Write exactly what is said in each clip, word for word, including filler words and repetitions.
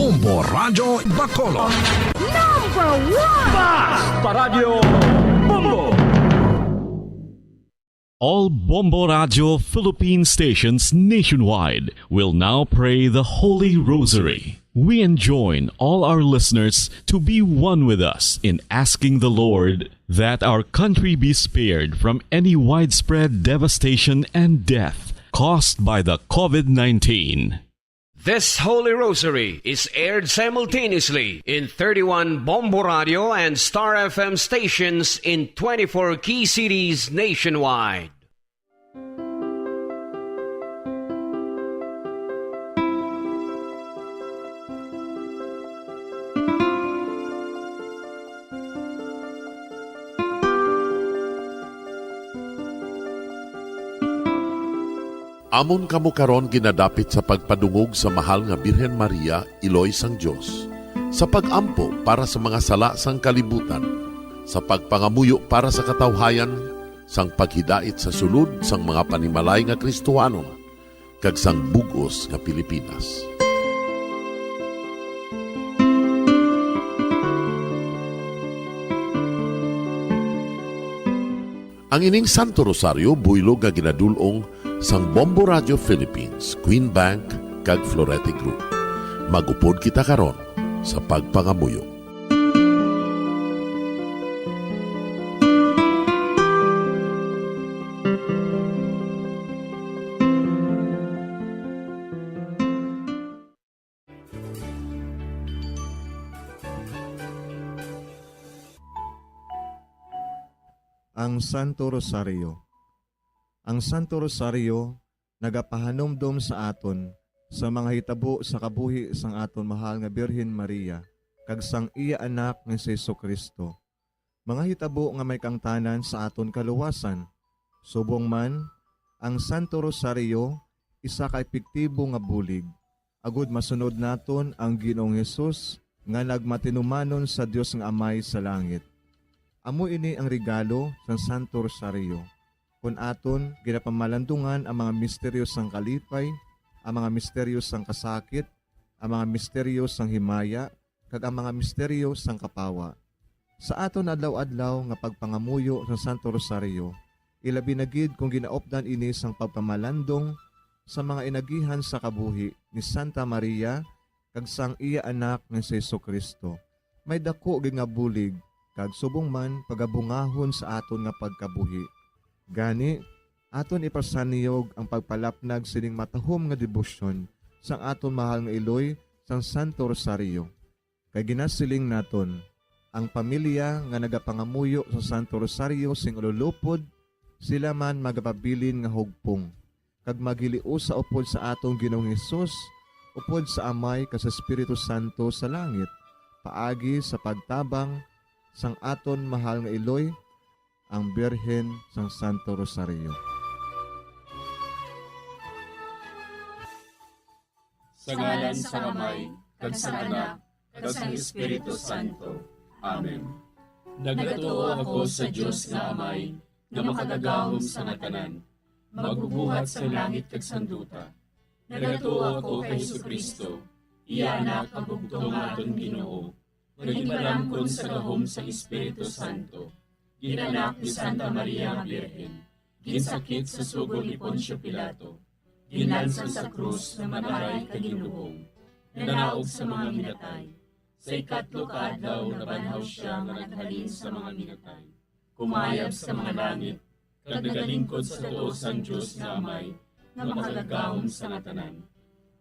Bombo Radyo Bacolod. Number one! Paradyo Bombo! All Bombo Radyo Philippine stations nationwide will now pray the Holy Rosary. We enjoin all our listeners to be one with us in asking the Lord that our country be spared from any widespread devastation and death caused by the COVID nineteen. This Holy Rosary is aired simultaneously in thirty-one Bombo Radio and Star F M stations in twenty-four key cities nationwide. Amon kamo karon ginadapit sa pagpadungog sa Mahal nga Birhen Maria, Iloy sang Dios, sa pag-ampo para sa mga sala sang kalibutan, sa pagpangamuyo para sa katawhayan, sang paghidait sa sulod sang mga panimalay nga Kristohanon, kag sang bug-os nga Pilipinas. Ang ining Santo Rosario buylog nga ginadul-ong sang Bombo Radio Philippines, Queen Bank, kag Florete Group. Mag-upod kita karon sa pagpangamuyo. Ang Santo Rosario. Ang Santo Rosario nagapahanumdom sa aton sa mga hitabo sa kabuhi sang aton mahal nga Birhen Maria kag sang iya Anak nga si Jesu-Cristo, mga hitabo nga may kaangtanan sa aton kaluwasan. Subong man, ang Santo Rosario isa ka epektibo nga bulig agud masunod naton ang Ginoong Hesus nga nagmatinumanon sa Dios nga Amay sa langit. Amo ini ang regalo sang Santo Rosario, kon aton ginapamalandungan ang mga misteryo sang kalipay, ang mga misteryo sang kasakit, ang mga misteryo sang himaya, kag ang mga misteryo sang kapawa. Sa aton adlaw-adlaw nga pagpangamuyo sa Santo Rosario, ilabi na gid kon ginaupdan ini sang pagpamalandong sa mga inagihan sa kabuhi ni Santa Maria kag sang iya Anak nga si Jesu-Cristo, may daku gid nga bulig kag subong man pagabungahon sa aton nga pagkabuhi. Gani, aton ipasanyog ang pagpalapnag sining matahom nga debosyon sang aton mahal nga iloy sang Santo Rosario. Kay ginasiling naton, ang pamilya nga nagapangamuyo sa Santo Rosario sing ululupod, sila man magapabilin nga hugpong, kag maghiliusa upod sa aton Ginoong Hesus, upod sa Amay kag sa Espiritu Santo sa langit, paagi sa pagtabang sang aton mahal nga iloy, ang Birhen sang Santo Rosario. Sa ngalan sang Amay, kag sang Anak, kag sang Espiritu Santo. Amen. Nagatuo ako sa Dios nga Amay, nga makagagahom sa nga tanan, magbubuhat sang langit kag sang duta. Nagatuo ako kay Jesu-Cristo, iya Anak, ang bugtong nga aton Ginoo, nga ginpalamkon sa gahom sang Espiritu Santo, ginanak ni Santa Maria nga Birhen, ginsakit sa sugo ni Poncio Pilato, ginlansang sa krus, namatay kag ginlubong, nanaog sa mga minatay. Sa ikatlo ka adlaw nabanhaw sia nga naghalin sa mga minatay, kumayab sa mga langit, kag nagalingkod sa tuo sang Dios nga Amay, nga makagagahom sa nga tanan.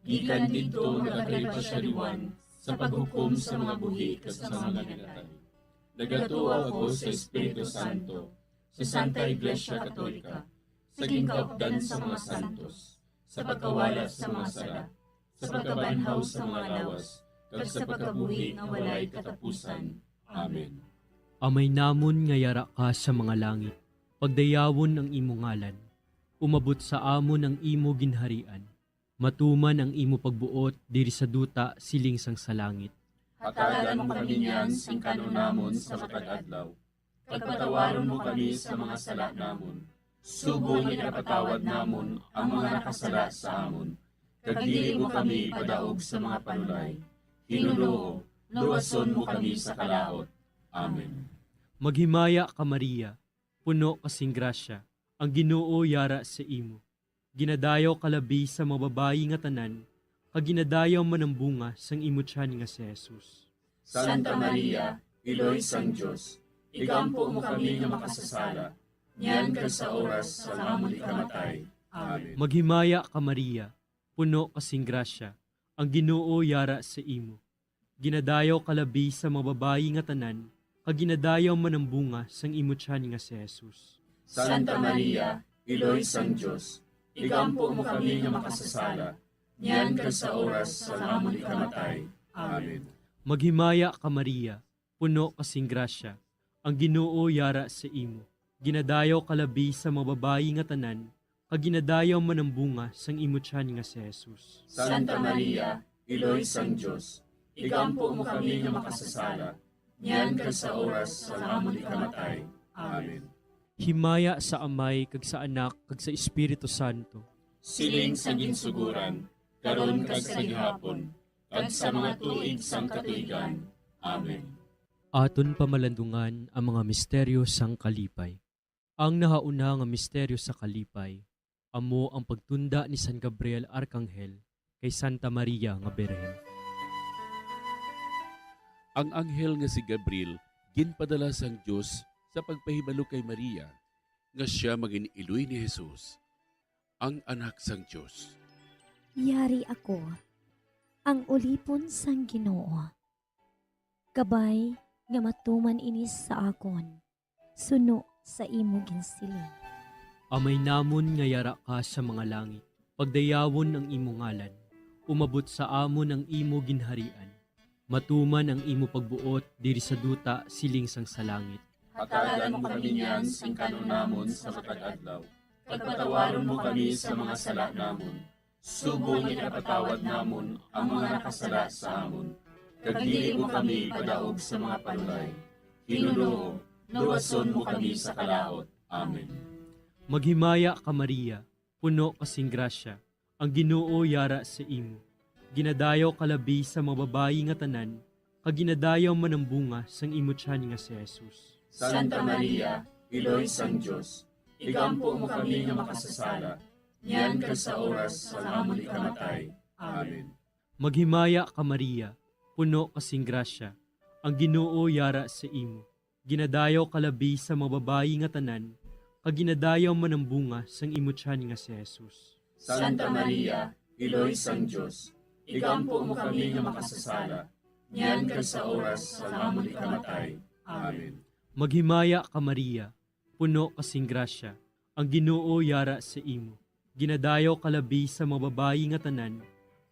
Gikan didto nagakalipa sia liwan sa paghukom sa mga buhi kag sa mga minatay. Nagatuo ako sa Espiritu Santo, sa Santa Iglesia Katolika, sa ginkaupdan sa mga santos, sa pagkawala sa mga sala, sa pagkabanhaw sa mga lawas, kag sa pagkabuhi nga walay katapusan. Amen. Amay namon nga yara ka sa mga langit, pagdayawon ang imo ngalan. Umabot sa amon ang imo ginharian. Matuman ang imo pagbuot diri sa duta siling sang sa langit. Hatagan mo kami niyan sing kan-on namon sa matag adlaw, kag patawaron mo kami sa mga sala namon, subong nga ginapatawad namon ang mga nakasala sa amon, kag dili mo kami ipadaog sa mga panulay, Ginoo, luwason mo kami sa kalaut. Amen. Maghimaya ka, Maria, puno ka sing grasya, ang Ginoo yara sa imo. Ginadayaw ka labi sa mga babayi nga tanan, kag ginadayaw man ang bunga sang imo tiyan nga si Jesus. Santa Maria, Iloy sang Dios, igampo mo kami nga makasasala, niyan kag sa oras sang amon ikamatay. Amen. Maghimaya ka, Maria, puno ka sing grasya, ang Ginoo yara sa imo. Ginadayaw ka labi sa mga babayi nga tanan, kag ginadayaw man ang bunga sang imo tiyan nga si Jesus. Santa Maria, Iloy sang Dios, igampo mo kami nga makasasala, niyan kag sa oras sang amon ikamatay. Amen. Maghimaya ka, Maria, puno ka sing grasya, ang Ginoo yara sa imo. Ginadayaw ka labi sa mga babayi nga tanan, kag ginadayaw man ang bunga sang imo tiyan nga si Jesus. Santa Maria, Iloy sang Dios, igampo mo kami nga makasasala, niyan kag sa oras sang amon ikamatay. Amen. Himaya sa Amay, kag sa Anak, kag sa Espiritu Santo. Siling sa ginsuguran, karon kag sa gihapon, kag sa mga tuig sang katuigan. Amen. Aton pamalandungan ang mga misteryo sang kalipay. Ang nahauna nga misteryo sa kalipay amo ang pagtunda ni San Gabriel Arkanghel kay Santa Maria nga Birhen. Ang anghel nga si Gabriel ginpadala sang Dios sa pagpahibalo kay Maria nga sia mangin-iloy ni Jesus, ang Anak sang Dios. Yari ako, ang ulipon sang Ginoo. Kabay nga matuman ini sa akon, suno sa imo ginsiling. Amay namon nga yara ka sa mga langit, pagdayawon ang imo ngalan. Umabot sa amon ang imo ginharian. Matuman ang imo pagbuot diri sa duta siling sang sa langit. Hatagan mo kami niyan sing kan-on namon sa matag adlaw, kag patawaron mo kami sa mga sala namon, subong nga ginapatawad namon ang mga nakasala sa amon, kag dili mo kami ipadaog sa mga panulay. Ginoo, luwason mo kami sa kalaut. Amen. Maghimaya ka, Maria, puno ka sing grasya, ang Ginoo yara sa imo. Ginadayaw ka labi sa mga babayi nga tanan, kag ginadayaw man ang bunga sang imo tiyan nga si Jesus. Santa Maria, Iloy sang Dios, igampo mo kami nga makasasala, niyan kag sa oras sang amon ikamatay. Amen. Maghimaya ka, Maria, puno ka sing grasya, ang Ginoo yara sa imo. Ginadayaw ka labi sa mga babayi nga tanan, kag ginadayaw man ang bunga sang imo tiyan nga si Jesus. Santa Maria, Iloy sang Dios, igampo mo kami nga makasasala, niyan kag sa oras sang amon ikamatay. Amen. Maghimaya ka, Maria, puno ka sing grasya, ang Ginoo yara sa imo. Ginadayaw ka labi sa mga babayi nga tanan,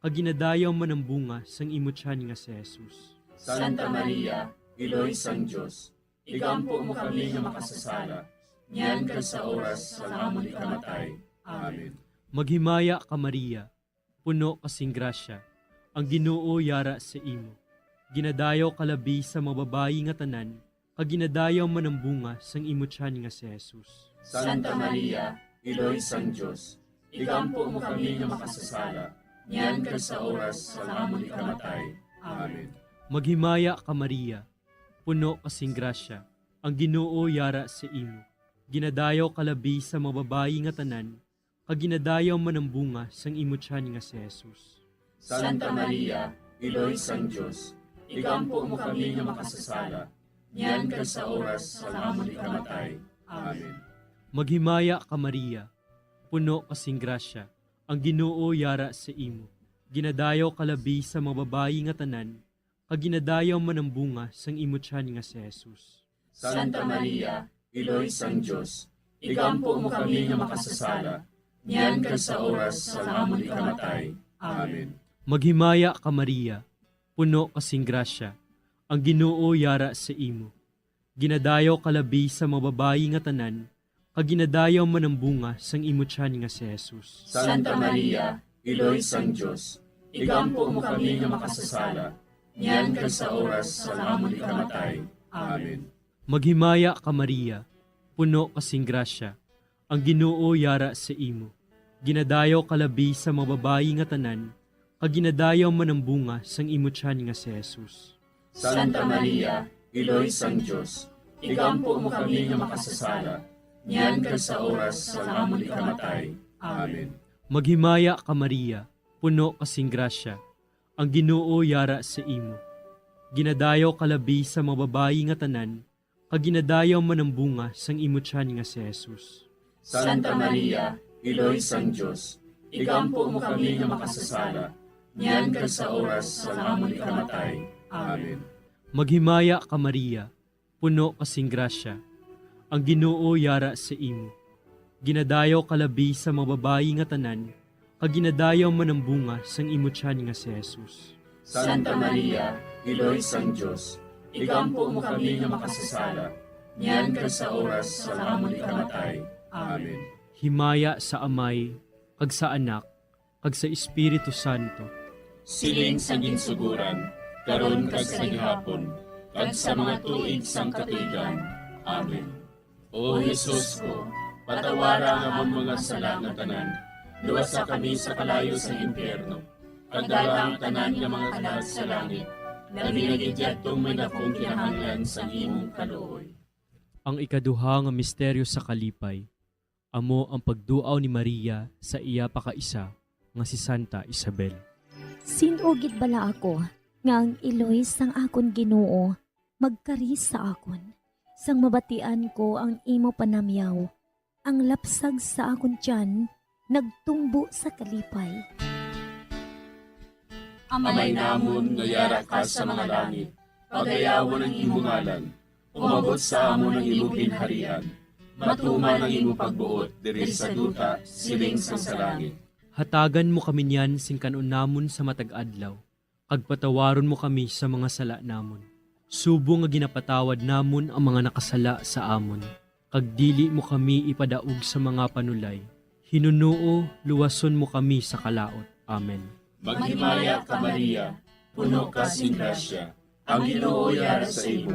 kag ginadayaw man ang bunga sang imo tiyan nga si Jesus. Santa Maria, Iloy sang Dios, igampo mo kami nga makasasala, niyan kag sa oras sang amon ikamatay. Amen. Maghimaya ka, Maria, puno ka sing grasya, ang Ginoo yara sa imo. Ginadayaw ka labi sa mga babayi nga tanan, kag ginadayaw man ang bunga sang imo tiyan nga si Jesus. Santa Maria, Iloy sang Dios, igampo mo kami nga makasasala, niyan kag sa oras sang amon ikamatay. Amen. Maghimaya ka, Maria, puno ka sing grasya, ang Ginoo yara sa imo. Ginadayaw ka labi sa mga babayi nga tanan, kag ginadayaw man ang bunga sang imo tiyan nga si Jesus. Santa Maria, Iloy sang Dios, igampo mo kami nga makasasala, niyan kag sa oras sang amon ikamatay. Amen. Maghimaya ka, Maria, puno ka sing grasya, ang Ginoo yara sa imo. Ginadayaw ka labi sa mga babayi nga tanan, kag ginadayaw man ang bunga sang imo tiyan nga si Jesus. Santa Maria, Iloy sang Dios, igampo mo kami nga makasasala, niyan kag sa oras sang amon ikamatay. Amen. Maghimaya ka, Maria, puno ka sing grasya, ang Ginoo yara sa imo. Ginadayaw ka labi sa mga babayi nga tanan, kag ginadayaw man ang bunga sang imo tiyan nga si Jesus. Santa Maria, Iloy sang Dios, igampo mo kami nga makasasala, niyan kag sa oras sang amon ikamatay. Amen. Maghimaya ka, Maria, puno ka sing grasya, ang Ginoo yara sa imo. Ginadayaw ka labi sa mga babayi nga tanan, kag ginadayaw man ang bunga sang imo tiyan nga si Jesus. Santa Maria, Iloy sang Dios, igampo mo kami nga makasasala, niyan kag sa oras sang amon ikamatay. Amen. Maghimaya ka, Maria, puno ka sing grasya, ang Ginoo yara sa imo. Ginadayaw ka labi sa mga babayi nga tanan, kag ginadayaw man ang bunga sang imo tiyan nga si Jesus. Santa Maria, Iloy sang Dios, igampo mo kami nga makasasala, niyan kag sa oras sang amon ikamatay. Amen. Maghimaya ka, Maria, puno ka sing grasya, ang Ginoo yara sa imo. Ginadayaw ka labi sa mga babayi nga tanan, kag ginadayaw man ang bunga sang imo tiyan nga si Jesus. Santa Maria, Iloy sang Dios, igampo mo kami nga makasasala, niyan kag sa oras sang amon ikamatay. Amen. Himaya sa Amay, kag sa Anak, kag sa Espiritu Santo. Siling sa ginsuguran, karon kag sa gihapon, kag sa mga tuig sang katuigan. Amen. O Jesus ko, patawara ang amon mga sala nga tanan, luwasa kami sa kalayo sang impyerno, kag dala ang tanan nga mga kalag sa langit, labi na gid yadtong may dakong kinahanglan sang imong kaluoy. Ang ikaduha nga misteryo sa kalipay, amo ang pagduaw ni Maria sa iya pakaisa nga si Santa Isabel. Sin-o gid bala ako nga ang iloy sang akon Ginoo magkari sa akon, sang mabatian ko ang imo panamyaw? Ang lapsag sa akon tiyan nagtumbo sa kalipay. Amay namon nga yara ka sa mga langit, pagayawon ang imo ngalan. Umabot sa amon ang imo ginharian. Matuman ang imo pagbuot diri sa duta, siling sang sa langit. Hatagan mo kami niyan sing kan-on namon sa matag adlaw, kag patawaron mo kami sa mga sala namon, subong nga ginapatawad namon ang mga nakasala sa amon, kag dili mo kami ipadaog sa mga panulay. Hinunoo, luwason mo kami sa kalaut. Amen. Maghimaya ka, Maria, puno ka sing grasya, ang Ginoo yara sa imo.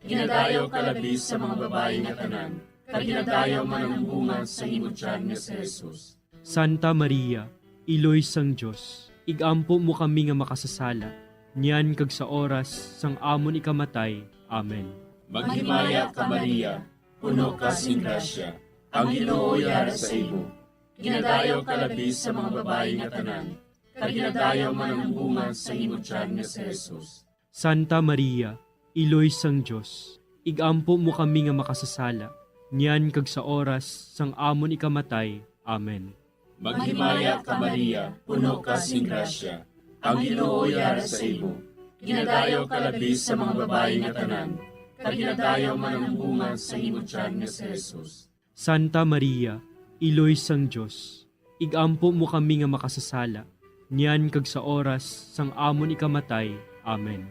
Ginadayaw ka labi sa mga babayi nga tanan, kag ginadayaw man ang bunga sa imo tiyan nga si Jesus. Santa Maria, Iloy sang Dios, igampo mo kami nga makasasala, niyan kag sa oras sang amon ikamatay. Amen. Maghimaya ka, Maria, puno ka sing grasya, ang Ginoo yara sa imo. Ginadayaw ka labi sa mga babayi nga tanan, kag ginadayaw man ang bunga sa imo tiyan nga si Jesus. Santa Maria, Iloy sang Dios, igampo mo kami nga makasasala, niyan kag sa oras sang amon ikamatay. Amen. Maghimaya ka, Maria, puno ka sing grasya, ang Ginoo yara sa imo. Ginadayaw ka labi sa mga babayi nga tanan, kag ginadayaw man ang bunga sa imo tiyan nga si Jesus. Santa Maria, Iloy sang Dios, igampo mo kami nga makasasala, niyan kag sa oras sang amon ikamatay. Amen.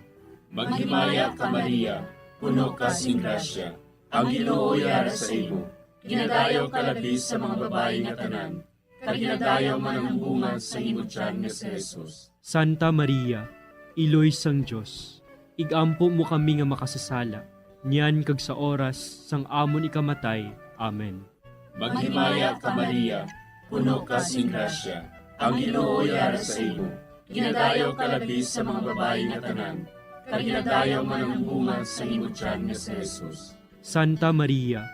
Maghimaya ka, Maria, puno ka sing grasya, ang Ginoo yara sa imo. Ginadayaw ka labi sa mga babayi nga tanan, kag ginadayaw man ang bunga sa imo tiyan nga si Jesus. Santa Maria, Iloy sang Dios, igampo mo kami nga makasasala, niyan kag sa oras sang amon ikamatay. Amen. Maghimaya ka, Maria, puno ka sing grasya, ang Ginoo yara sa imo. Ginadayaw ka labi sa mga babayi nga tanan, kag ginadayaw man ang bunga sa imo tiyan nga si Jesus. Santa Maria,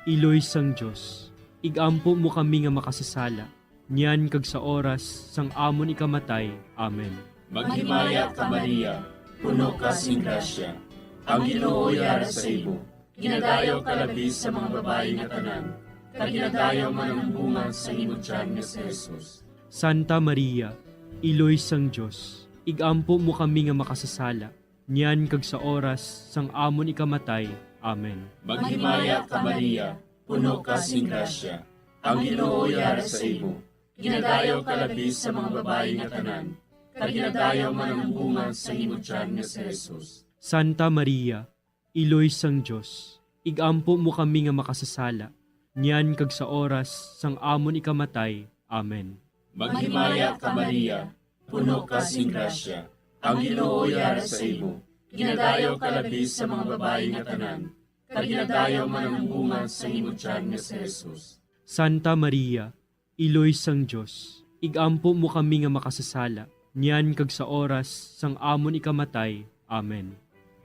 Iloy sang Dios, igampo mo kami nga makasasala, niyan kag sa oras sang amon ikamatay. Amen. Maghimaya ka, Maria, puno ka sing grasya, ang Ginoo yara sa imo. Ginadayaw ka labi sa mga babayi nga tanan, kag ginadayaw man ang bunga sa imo tiyan nga si Jesus. Santa Maria, Iloy sang Dios, igampo mo kami nga makasasala, niyan kag sa oras sang amon ikamatay. Amen. Maghimaya ka, Maria, puno ka sing grasya, ang Ginoo yara sa imo. Ginadayaw ka labi sa mga babayi nga tanan, kag ginadayaw man ang bunga sa imo tiyan nga si Jesus. Santa Maria, Iloy sang Dios, igampo mo kami nga makasasala, niyan kag sa oras sang amon ikamatay. Amen. Maghimaya ka, Maria, puno ka sing grasya, ang Ginoo yara sa imo. Ginadayaw ka labi sa mga babayi nga tanan, kag ginadayaw man ang bunga sa imo tiyan nga si Jesus. Santa Maria, Iloy sang Dios, igampo mo kami nga makasasala, niyan kag sa oras sang amon ikamatay. Amen.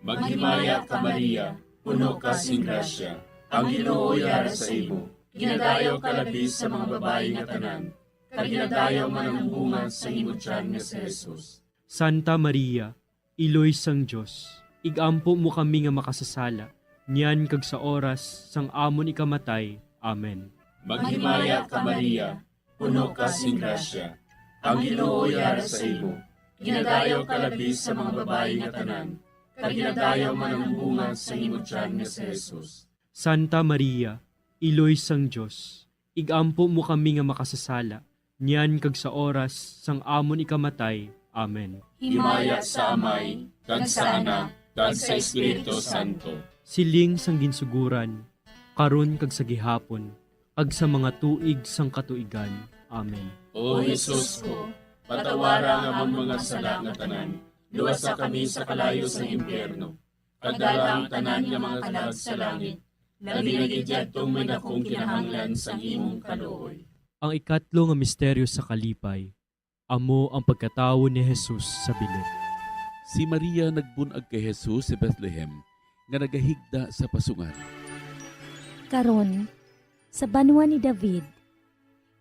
Maghimaya ka, Maria, puno ka sing grasya, ang Ginoo yara sa imo. Ginadayaw ka labi sa mga babayi nga tanan, kag ginadayaw man ang bunga sang imo tiyan nga si Jesus. Santa Maria, Iloy sang Dios, igampo mo kami nga makasasala, niyan kag sa oras sang amon ikamatay. Amen. Maghimaya ka, Maria, puno ka sing grasya, ang Ginoo yara sa imo. Ginadayaw ka labi sa mga babayi nga tanan, kag ginadayaw man ang bunga sang imo tiyan nga si Jesus. Santa Maria, Iloy sang Dios, igampo mo kami nga makasasala, niyan kag sa oras sang amon ikamatay. Amen. Himaya sa Amay, kag sa Anak, kag sa Espiritu Santo. Siling sang ginsuguran, karon kag sa gihapon, kag sa mga tuig sang katuigan. Amen. O Jesus ko, patawara ang amon mga sala nga tanan, luwasa kami sa kalayo sang impyerno, kag dala ang tanan nga mga kalag sa langit, labi na gid yadtong may dakong kinahanglan sang imong kaluoy. Ang ikatlo nga misteryo sa kalipay, amo ang pagkatawo ni Jesus sa bilog. Si Maria nagbun-ag kay Jesus sa Bethlehem, nga nagahigda sa pasungan. Karon, sa banwa ni David,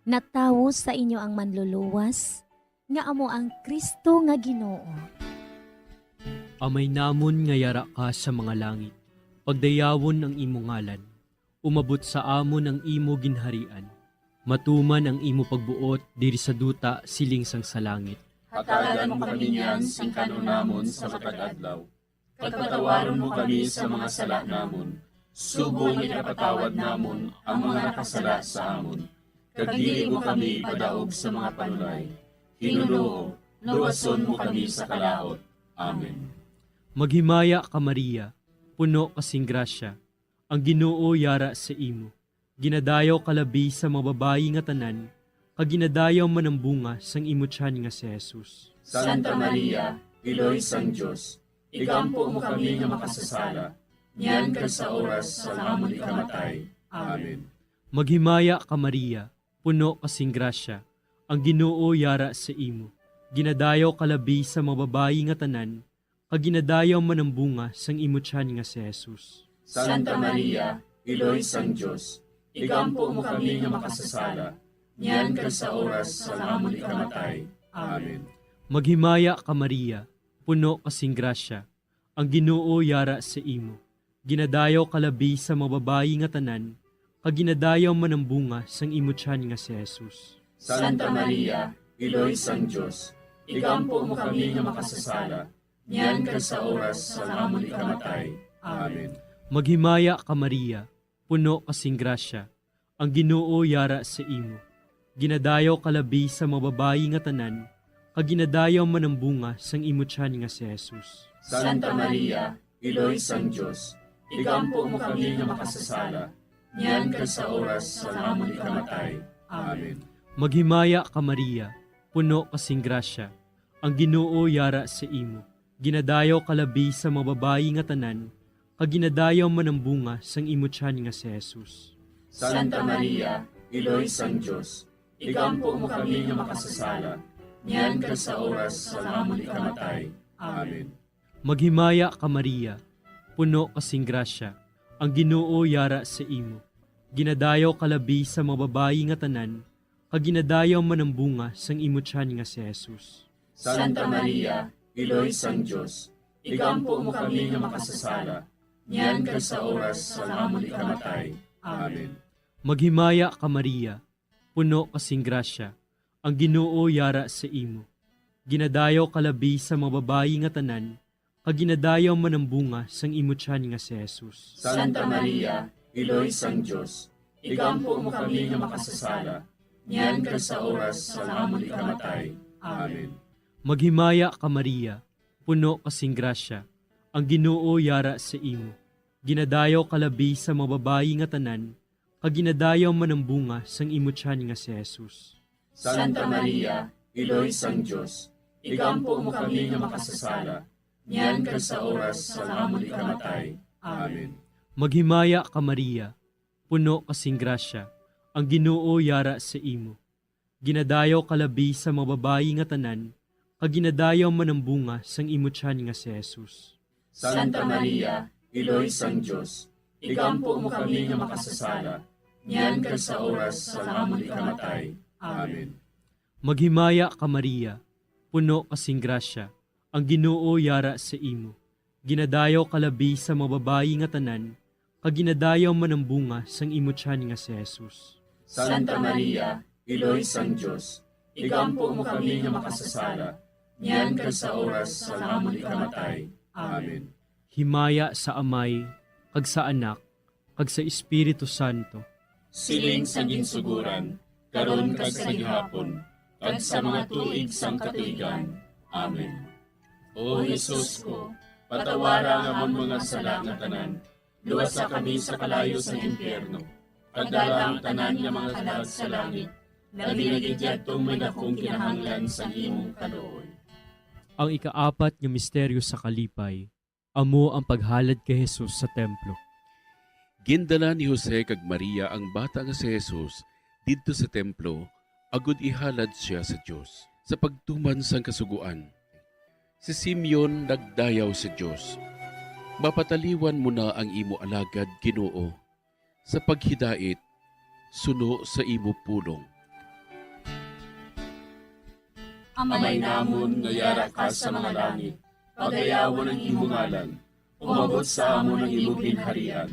natawo sa inyo ang Manluluwas, nga amo ang Cristo nga Ginoo. Amay namon nga yara ka sa mga langit, pagdayawon ang imo ngalan. Umabot sa amon ang imo ginharian. Matuman ang imo pagbuot diri sa duta siling sang sa langit. Hatagan mo kami niyan sing kan-on namon sa matag adlaw, kag patawaron mo kami sa mga sala namon, subong nga ginapatawad namon ang mga nakasala sa amon. Kag dili mo kami ipadaog sa mga panulay. Ginoo, luwason mo kami sa kalaut. Amen. Maghimaya ka, Maria, puno ka sing grasya, ang Ginoo yara sa imo. Ginadayaw ka labi sa mga babayi nga tanan, kag ginadayaw man ang bunga sang imo tiyan nga si Jesus. Santa Maria, Iloy sang Dios, igampo mo kami nga makasasala, niyan kag sa oras sang amon ikamatay. Amen. Maghimaya ka, Maria, puno ka sing grasya, ang Ginoo yara sa imo. Ginadayaw ka labi sa mga babayi nga tanan, kag ginadayaw man ang bunga sang imo tiyan nga si Jesus. Santa Maria, Iloy sang Dios, igampo mo kami nga makasasala, niyan kag sa oras sang amon ikamatay. Amen. Maghimaya ka, Maria, puno ka sing grasya, ang Ginoo yara sa imo. Ginadayaw ka labi sa mga babayi nga tanan, kag ginadayaw man ang bunga sang imo tiyan nga si Jesus. Santa Maria, Iloy sang Dios, igampo mo kami nga makasasala, niyan kag sa oras sang amon ikamatay. Amen. Maghimaya ka, Maria, puno ka sing grasya, ang Ginoo yara sa imo. Ginadayaw ka labi sa mga babayi nga tanan, kag ginadayaw man ang bunga sang imo tiyan nga si Jesus. Santa Maria, Iloy sang Dios, igampo mo kami nga makasasala, niyan kag sa oras sang amon ikamatay. Amen. Maghimaya ka, Maria, puno ka sing grasya, ang Ginoo yara sa imo. Ginadayaw ka labi sa mga babayi nga tanan, kag ginadayaw man ang bunga sang imo tiyan nga si Jesus. Santa Maria, Iloy sang Dios, igampo mo kami nga makasasala, niyan kag sa oras sang amon ikamatay. Amen. Maghimaya ka, Maria, puno ka sing grasya, ang Ginoo yara sa imo. Ginadayaw ka labi sa mga babayi nga tanan, kag ginadayaw man ang bunga sang imo tiyan nga si Jesus. Santa Maria, Iloy sang Dios, igampo mo kami nga makasasala, niyan kag sa oras sang amon ikamatay. Amen. Maghimaya ka, Maria, puno ka sing grasya, ang Ginoo yara sa imo. Ginadayaw ka labi sa mga babayi nga tanan, kag ginadayaw man ang bunga sang imo tiyan nga si Jesus. Santa Maria, Iloy sang Dios, igampo mo kami nga makasasala, niyan kag sa oras sang amon ikamatay. Amen. Maghimaya ka, Maria, puno ka sing grasya, ang Ginoo yara sa imo. Ginadayaw ka labi sa mga babayi nga tanan, kag ginadayaw man ang bunga sang imo tiyan nga si Jesus. Santa Maria, Iloy sang Dios, igampo mo kami nga makasasala, niyan kag sa oras sang amon ikamatay. Amen. Maghimaya ka, Maria, puno ka sing grasya, ang Ginoo yara sa imo. Ginadayaw ka labi sa mga babayi nga tanan, kag ginadayaw man ang bunga sang imo tiyan nga si Jesus. Santa Maria, Iloy sang Dios, igampo mo kami nga makasasala, niyan kag sa oras sang amon ikamatay. Amen. Maghimaya ka, Maria, puno ka sing grasya, ang Ginoo yara sa imo. Ginadayaw ka labi sa mga babayi nga tanan, kag ginadayaw man ang bunga sang imo tiyan nga si Jesus. Santa Maria, Iloy sang Dios, igampo mo kami nga makasasala, niyan kag sa oras sang amon ikamatay. Amen. Himaya sa Amay, kag sa Anak, kag sa Espiritu Santo. Siling sa ginsuguran, karon kag sa gihapon, kag sa mga tuig sang katuigan. Amen. O Jesus ko, patawara ang amon mga sala nga tanan, luwasa kami sa kalayo sang impyerno, kag dala ang tanan nga mga kalag sa langit, labi na gid yadtong may dakong kinahanglan sang imong kaluoy. Ang ikaapat nga misteryo sa kalipay, amo ang paghalad kay Jesus sa templo. Gindala ni Jose kag Maria ang bata nga si Jesus didto sa templo agod ihalad sia sa Dios. Sa pagtuman sang Kasugoan, si Simeon nagdayaw sa Dios, "Mapataliwan mo na ang imo alagad, Ginoo, sa paghidait suno sa imo pulong." Amay namon nga yara ka sa mga langit, pagayawon ang imo ngalan. Umabot sa amon ang imo ginharian.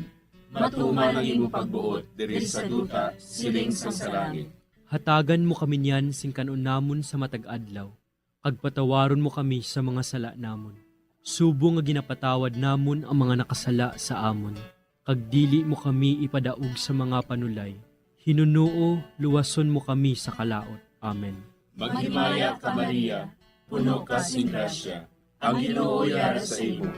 Matuman ang imo pagbuot diri sa duta, siling sang sa langit. Hatagan mo kami niyan sing kan-on namon sa matag adlaw, kag patawaron mo kami sa mga sala namon, subong nga ginapatawad namon ang mga nakasala sa amon. Kag dili mo kami ipadaog sa mga panulay. Hinunoo, luwason mo kami sa kalaut. Amen. Maghimaya ka, Maria, puno ka sing grasya. Ang Ginoo yara sa imo.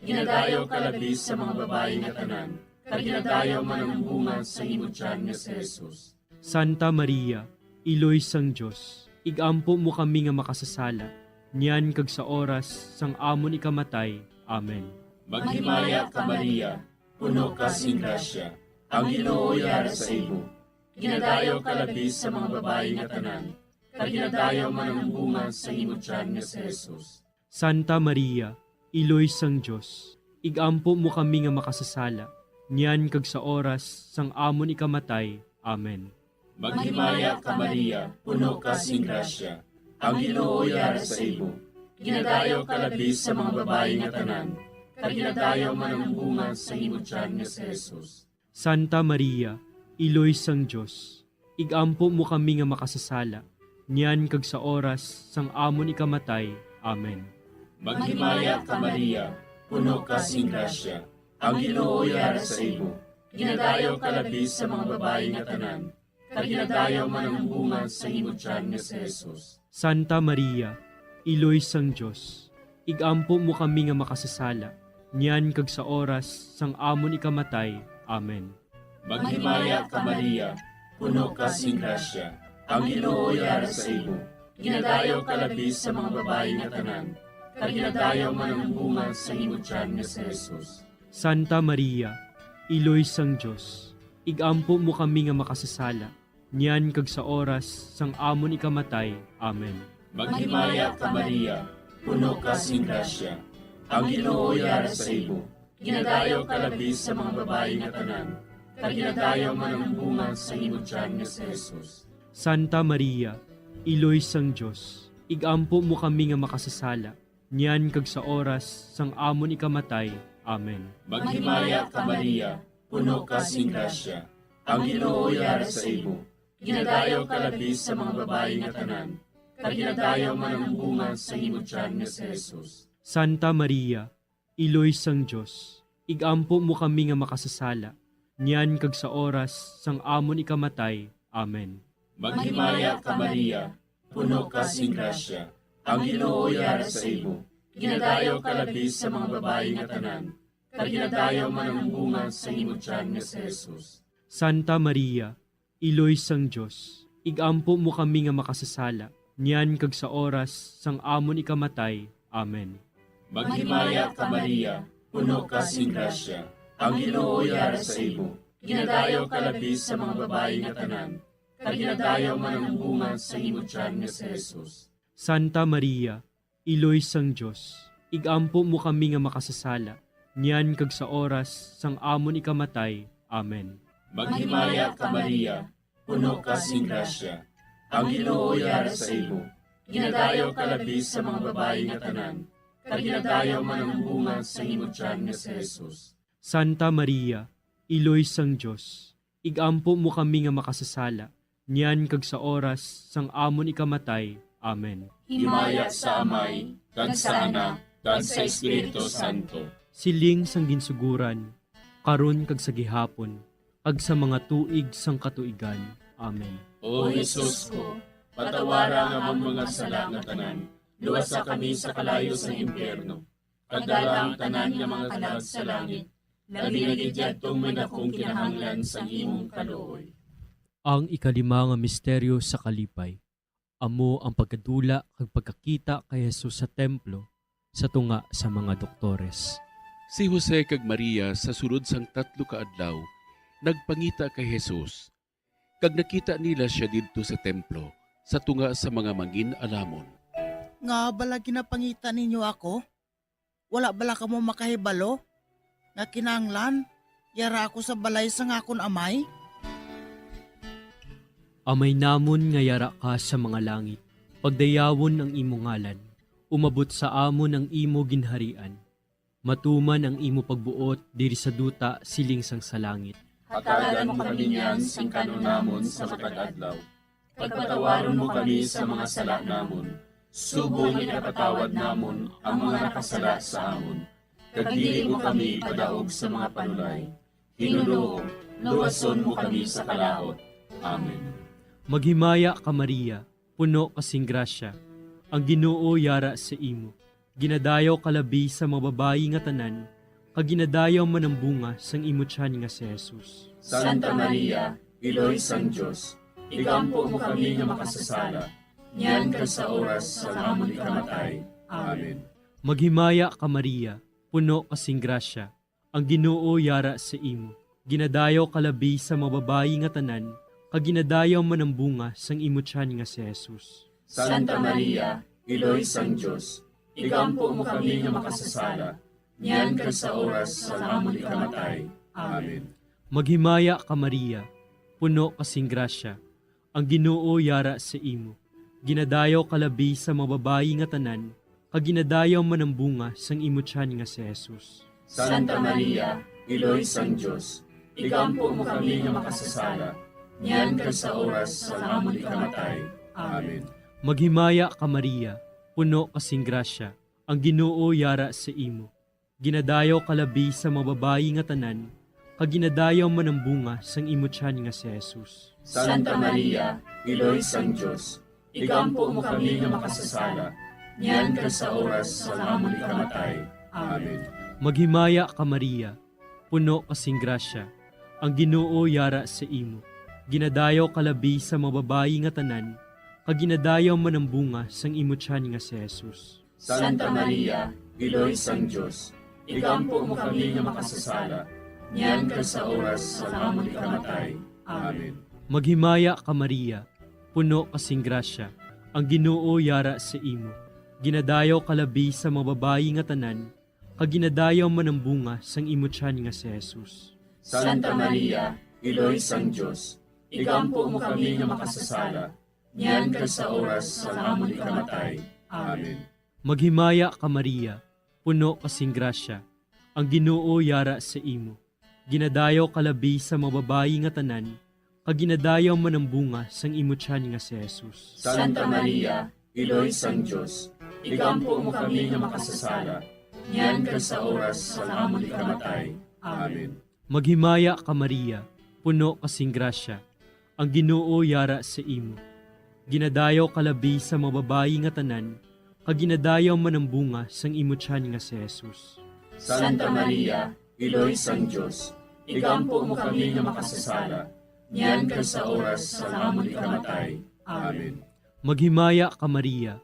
Ginadayaw ka labi sa mga babayi nga tanan, kag ginadayaw man ang bunga sa imo tiyan nga si Jesus. Santa Maria, Iloy sang Dios, igampo mo kami nga makasasala, niyan kag sa oras sang amon ikamatay. Amen. Maghimaya ka, Maria, puno ka sing grasya, ang Ginoo yara sa imo. Ginadayaw ka labi sa mga babayi nga tanan, kag ginadayaw man ang bunga sa imo tiyan nga si Jesus. Santa Maria, Iloy sang Dios, igampo mo kami nga makasasala, niyan kag sa oras sang amon ikamatay. Amen. Maghimaya ka, Maria, puno ka sing grasya, ang Ginoo yara sa imo. Ginadayaw ka labi sa mga babayi nga tanan, kag ginadayaw man ang bunga sa imo tiyan nga si Jesus. Santa Maria, Iloy sang Dios, igampo mo kami nga makasasala, niyan kag sa oras sang amon ikamatay. Amen. Maghimaya ka, Maria, puno ka sing grasya, ang Ginoo yara sa imo. Ginadayaw ka labi sa mga babayi nga tanan, kag ginadayaw man ang bunga sa imo tiyan nga si Jesus. Santa Maria, Iloy sang Dios, igampo mo kami nga makasasala, niyan kag sa oras sang amon ikamatay. Amen. Maghimaya ka, Maria, puno ka sing grasya, ang Ginoo yara sa imo. Ginadayaw ka labi sa mga babayi nga tanan, kag ginadayaw man ang bunga sa imo tiyan nga si Jesus. Santa Maria, Iloy sang Dios, igampo mo kami nga makasasala, niyan kag sa oras sang amon ikamatay. Amen. Maghimaya ka, Maria, puno ka sing grasya, ang Ginoo yara sa imo. Ginadayaw ka labi sa mga babayi nga tanan, kag ginadayaw man ang bunga sa imo tiyan nga si Jesus. Santa Maria, Iloy sang Dios, igampo mo kami nga makasasala, niyan kag sa oras sang amon ikamatay. Amen. Maghimaya ka, Maria, puno ka sing grasya, ang Ginoo yara sa imo. Ginadayaw ka labi sa mga babayi nga tanan, kag ginadayaw man ang bunga sa imo tiyan nga si Jesus. Santa Maria, Iloy sang Dios, igampo mo kami nga makasasala, niyan kag sa oras sang amon ikamatay. Amen. Maghimaya ka, Maria, puno ka sing grasya, ang Ginoo yara sa imo. Ginadayaw ka labi sa mga babayi nga tanan, kag ginadayaw man ang bunga sa imo tiyan nga si Jesus. Santa Maria, Iloy sang Dios, igampo mo kami nga makasasala, niyan kag sa oras sang amon ikamatay. Amen. Maghimaya ka, Maria, puno ka sing grasya, ang Ginoo yara sa imo. Ginadayaw ka labi sa mga babayi nga tanan, kag ginadayaw man ang bunga sa imo tiyan nga si Jesus. Santa Maria, Iloy sang Dios, ig-ampo mo kami nga makasasala, niyan kag sa oras sang amon ikamatay. Amen. Maghimaya ka, Maria, puno ka sing grasya. Ang Ginoo yara sa imo. Ginadayaw ka labi sa mga babayi nga tanan, kag ginadayaw man ang bunga sang imo tiyan nga si Jesus. Santa Maria, Iloy sang Dios, ig-ampo mo kami nga makasasala, niyan kag sa oras sang amon ikamatay. Amen. Himaya sa Amay, kag sa Anak, kag sa Espiritu Santo. Siling sang ginsuguran, karon kag sa gihapon, kag sa mga tuig sang katuigan. Amen. O Jesus ko, patawara ang amon mga sala nga tanan, luwasa kami sa kalayo sang impyerno, kag dala ang tanan nga mga kalag sa langit, labi na gid yadtong may dakong kinahanglan sang imong kaluoy. Ang ikalima nga misteryo sa kalipay, amo ang pagkadula kag pagkakita kay Jesus sa templo sa tunga sa mga doktores. Si Jose kag Maria sa sulod sang tatlo ka adlaw nagpangita kay Jesus, kag nakita nila sia didto sa templo sa tunga sa mga mangin-alamon. Ngaa bala ginapangita ninyo ako? Wala bala kamo makahibalo nga kinahanglan yara ako sa balay sang akon Amay? Amay namon nga yara ka sa mga langit, pagdayawon ang imo ngalan, umabot sa amon ang imo ginharian, matuman ang imo pagbuot diri sa duta siling sang sa langit. Hatagan mo kami niyan sing kan-on namon sa matag adlaw. Pagpatawaron mo kami sa mga sala namon, subong nga ginapatawad namon ang mga nakasala sa amon. Kag dili mo kami ipadaog sa mga panulay. Hinunoo, luwason mo kami sa kalaut. Amen. Maghimaya ka, Maria, puno ka sing grasya, ang Ginoo yara sa imo. Ginadayaw ka labi sa mga babayi nga tanan, kag ginadayaw man ang bunga sang imo tiyan nga si Jesus. Santa Maria, Iloy sang Dios, igampo mo kami nga makasasala, niyan kag sa oras sang amon ikamatay. Amen. Maghimaya ka, Maria, puno ka sing grasya, ang Ginoo yara sa imo. Ginadayaw ka labi sa mga babayi nga tanan, kag ginadayaw man ang bunga sang imo tiyan nga si Jesus. Santa Maria, Iloy sang Dios, igampo mo kami nga makasasala, niyan kag sa oras sang amon ikamatay. Amen. Maghimaya ka, Maria, puno ka sing grasya, ang Ginoo yara sa imo. Ginadayaw ka labi sa mga babayi nga tanan, kag ginadayaw man ang bunga sang imo tiyan nga si Jesus. Santa Maria, Iloy sang Dios, igampo mo kami nga makasasala, niyan kag sa oras sang amon ikamatay. Amen. Maghimaya ka, Maria, puno ka sing grasya, ang Ginoo yara sa imo. Ginadayaw ka labi sa mga babayi nga tanan, kag ginadayaw man ang bunga sang imo tiyan nga si Jesus. Santa Maria, Iloy sang Dios, igampo mo kami nga makasasala, niyan kag sa oras sang amon ikamatay. Amen. Maghimaya ka, Maria, puno ka sing grasya, ang Ginoo yara sa imo. Ginadayaw ka labi sa mga babayi nga tanan, kag ginadayaw man ang bunga sang imo tiyan nga si Jesus. Santa Maria, Iloy sang Dios, igampo mo kami nga makasasala, niyan kag sa oras sang amon ikamatay. Amen. Maghimaya ka, Maria, puno ka sing grasya, ang Ginoo yara sa imo. Ginadayaw ka labi sa mga babayi nga tanan, kag ginadayaw man ang bunga sang imo tiyan nga si Jesus. Santa Maria, Iloy sang Dios, igampo mo kami nga makasasala, niyan kag sa oras sang amon ikamatay. Amen. Maghimaya ka, Maria, puno ka sing grasya, ang Ginoo yara sa imo. Ginadayaw ka labi sa mga babayi nga tanan, kag ginadayaw man ang bunga sang imo tiyan nga si Jesus. Santa Maria, Iloy sang Dios, igampo mo kami nga makasasala, niyan kag sa oras sang amon ikamatay. Amen. Maghimaya ka, Maria, puno ka sing grasya, ang Ginoo yara sa imo. Ginadayaw ka labi sa mga babayi nga tanan, kag ginadayaw man ang bunga sang imo tiyan nga si Jesus. Santa Maria, Iloy sang Dios, igampo mo kami nga makasasala, niyan kag sa oras sang amon ikamatay. Amen. Maghimaya ka, Maria,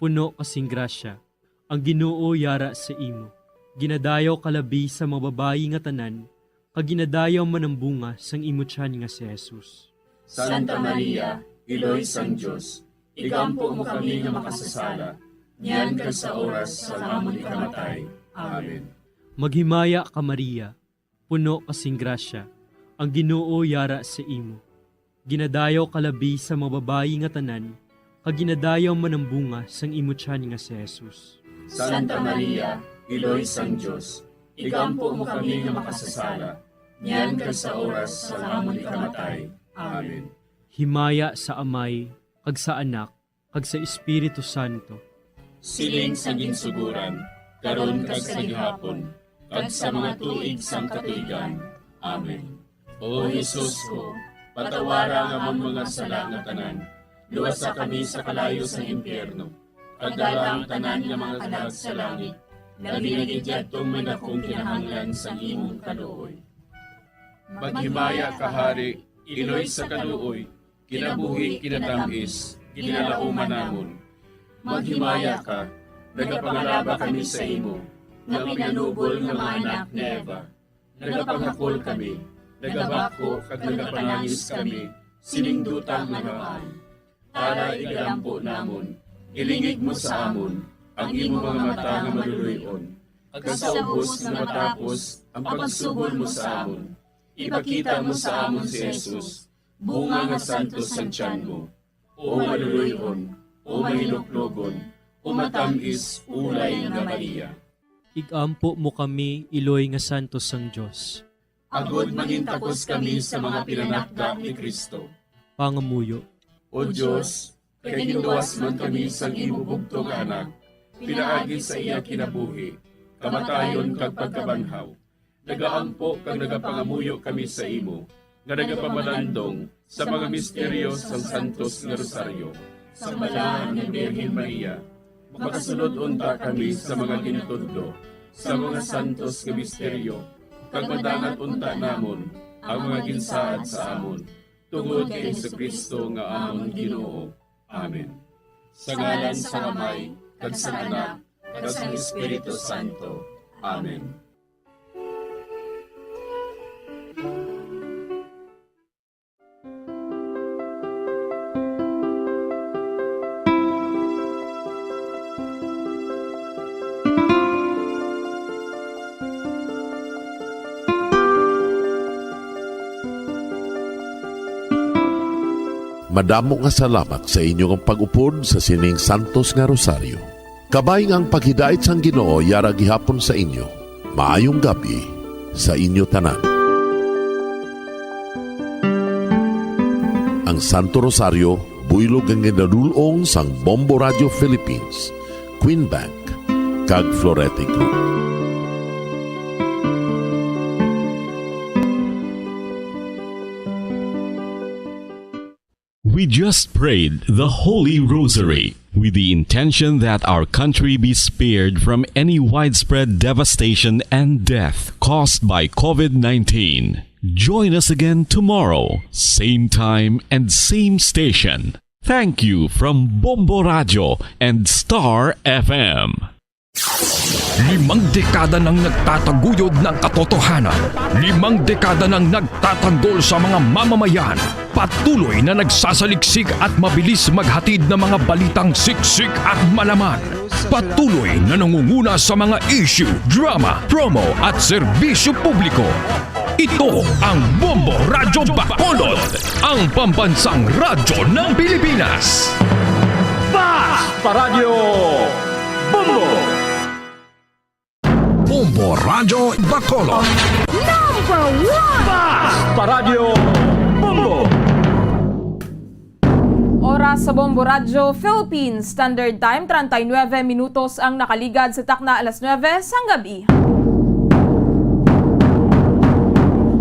puno ka sing grasya, ang Ginoo yara sa imo. Ginadayaw ka labi sa mga babayi nga tanan, kag ginadayaw man ang bunga sang imo tiyan nga si Jesus. Santa Maria, Iloy sang Dios, igampo mo kami nga makasasala, niyan kag sa oras sang amon ikamatay. Amen. Maghimaya ka, Maria, puno ka sing grasya, ang Ginoo yara sa imo. Ginadayaw ka labi sa mga babayi nga tanan, kag ginadayaw man ang bunga sang imo tiyan nga si Jesus. Santa Maria, Iloy sang Dios, igampo mo kami nga makasasala, niyan kag sa oras sang amon ikamatay. Amen. Himaya sa Amay, kag sa Anak, kag sa Espiritu Santo. Siling sa ginsugoran, karon kag sa gihapon, kag sa mga tuig sang katuigan. Amen. O Jesus ko, patawara ang amon mga sala nga tanan, luwasa kami sa kalayo sang impyerno, kag dala ang tanan nga mga kalag sa langit, labi na gid yadtong may dakong kinahanglan sang imong kaluoy. Maghimaya ka, Hari, Iloy sa kaluoy, kinabuhi, kinatamis, ginalauman namon. Maghimaya ka, nagapangalaba kami sa imo, nga pinanubol nga mga anak ni Eva. Nagapangakol kami, nagabako kag nagapanangis kami sining duta nga namaan. Tara, igalampo namon, ilingig mo sa amon ang imo mga mata nga maluloy-on, kag sa ubos nga matapos ang pagsubol mo sa amon, ipakita mo sa amon si Jesus, bunga nga santos sang tiyan mo. O maluloy-on, o mahinuklogon, o matamis ulay nga Maria. Igampo mo kami, Iloy nga santos sang Dios. Agod mangintakos kami sa mga pinanakda ni Cristo. Pangamuyo. O Dios, kay ginluwas man kami sang imo bugtong nga Anak, pinaagi sa iya kinabuhi, kamatayon kag pagkabanhaw, nagaampo kag nagapangamuyo kami sa imo, nga nagapamalandong sa mga misteryo sang Santos nga Rosaryo. Sang Balaan nga Birhen Maria, makasulod unta kami sa mga gintudlo sa mga santos nga misteryo, kag madangat unta namon ang mga ginsaad sa amon, tungod kay Jesu-Cristo nga amon Ginoo. Amen. Sa ngalan sang Amay, kag sang Anak, kag sang Espiritu Santo. Amen. Madamo nga salamat sa inyo nga pag-upod sa sining santos nga rosaryo. Kabay nga ang paghidait sang Ginoo yara gihapon sa inyo. Maayong gab-i sa inyo tanan. Ang Santo Rosario, buylog nga ginadul-ong sang Bombo Radio Philippines, Queen Bank, kag Florete Group. We just prayed the Holy Rosary with the intention that our country be spared from any widespread devastation and death caused by covid nineteen. Join us again tomorrow, same time and same station. Thank you from Bombo Radio and Star F M. Limang dekada nang nagtataguyod ng katotohanan. Limang dekada nang nagtatanggol sa mga mamamayan. Patuloy na nagsasaliksik at mabilis maghatid ng mga balitang siksik at malaman. Patuloy na nangunguna sa mga issue, drama, promo at serbisyo publiko. Ito ang Bombo Radyo Bacolod, ang pambansang radyo ng Pilipinas. Fast Paradyo Bombo! Bombo Radyo Bacolod. Number one! Fast Paradyo Bombo! Oras sa Bombo Radyo Philippines Standard Time, treinta y nueve minutos ang nakaligad sa takna alas nuebe sang gab-i.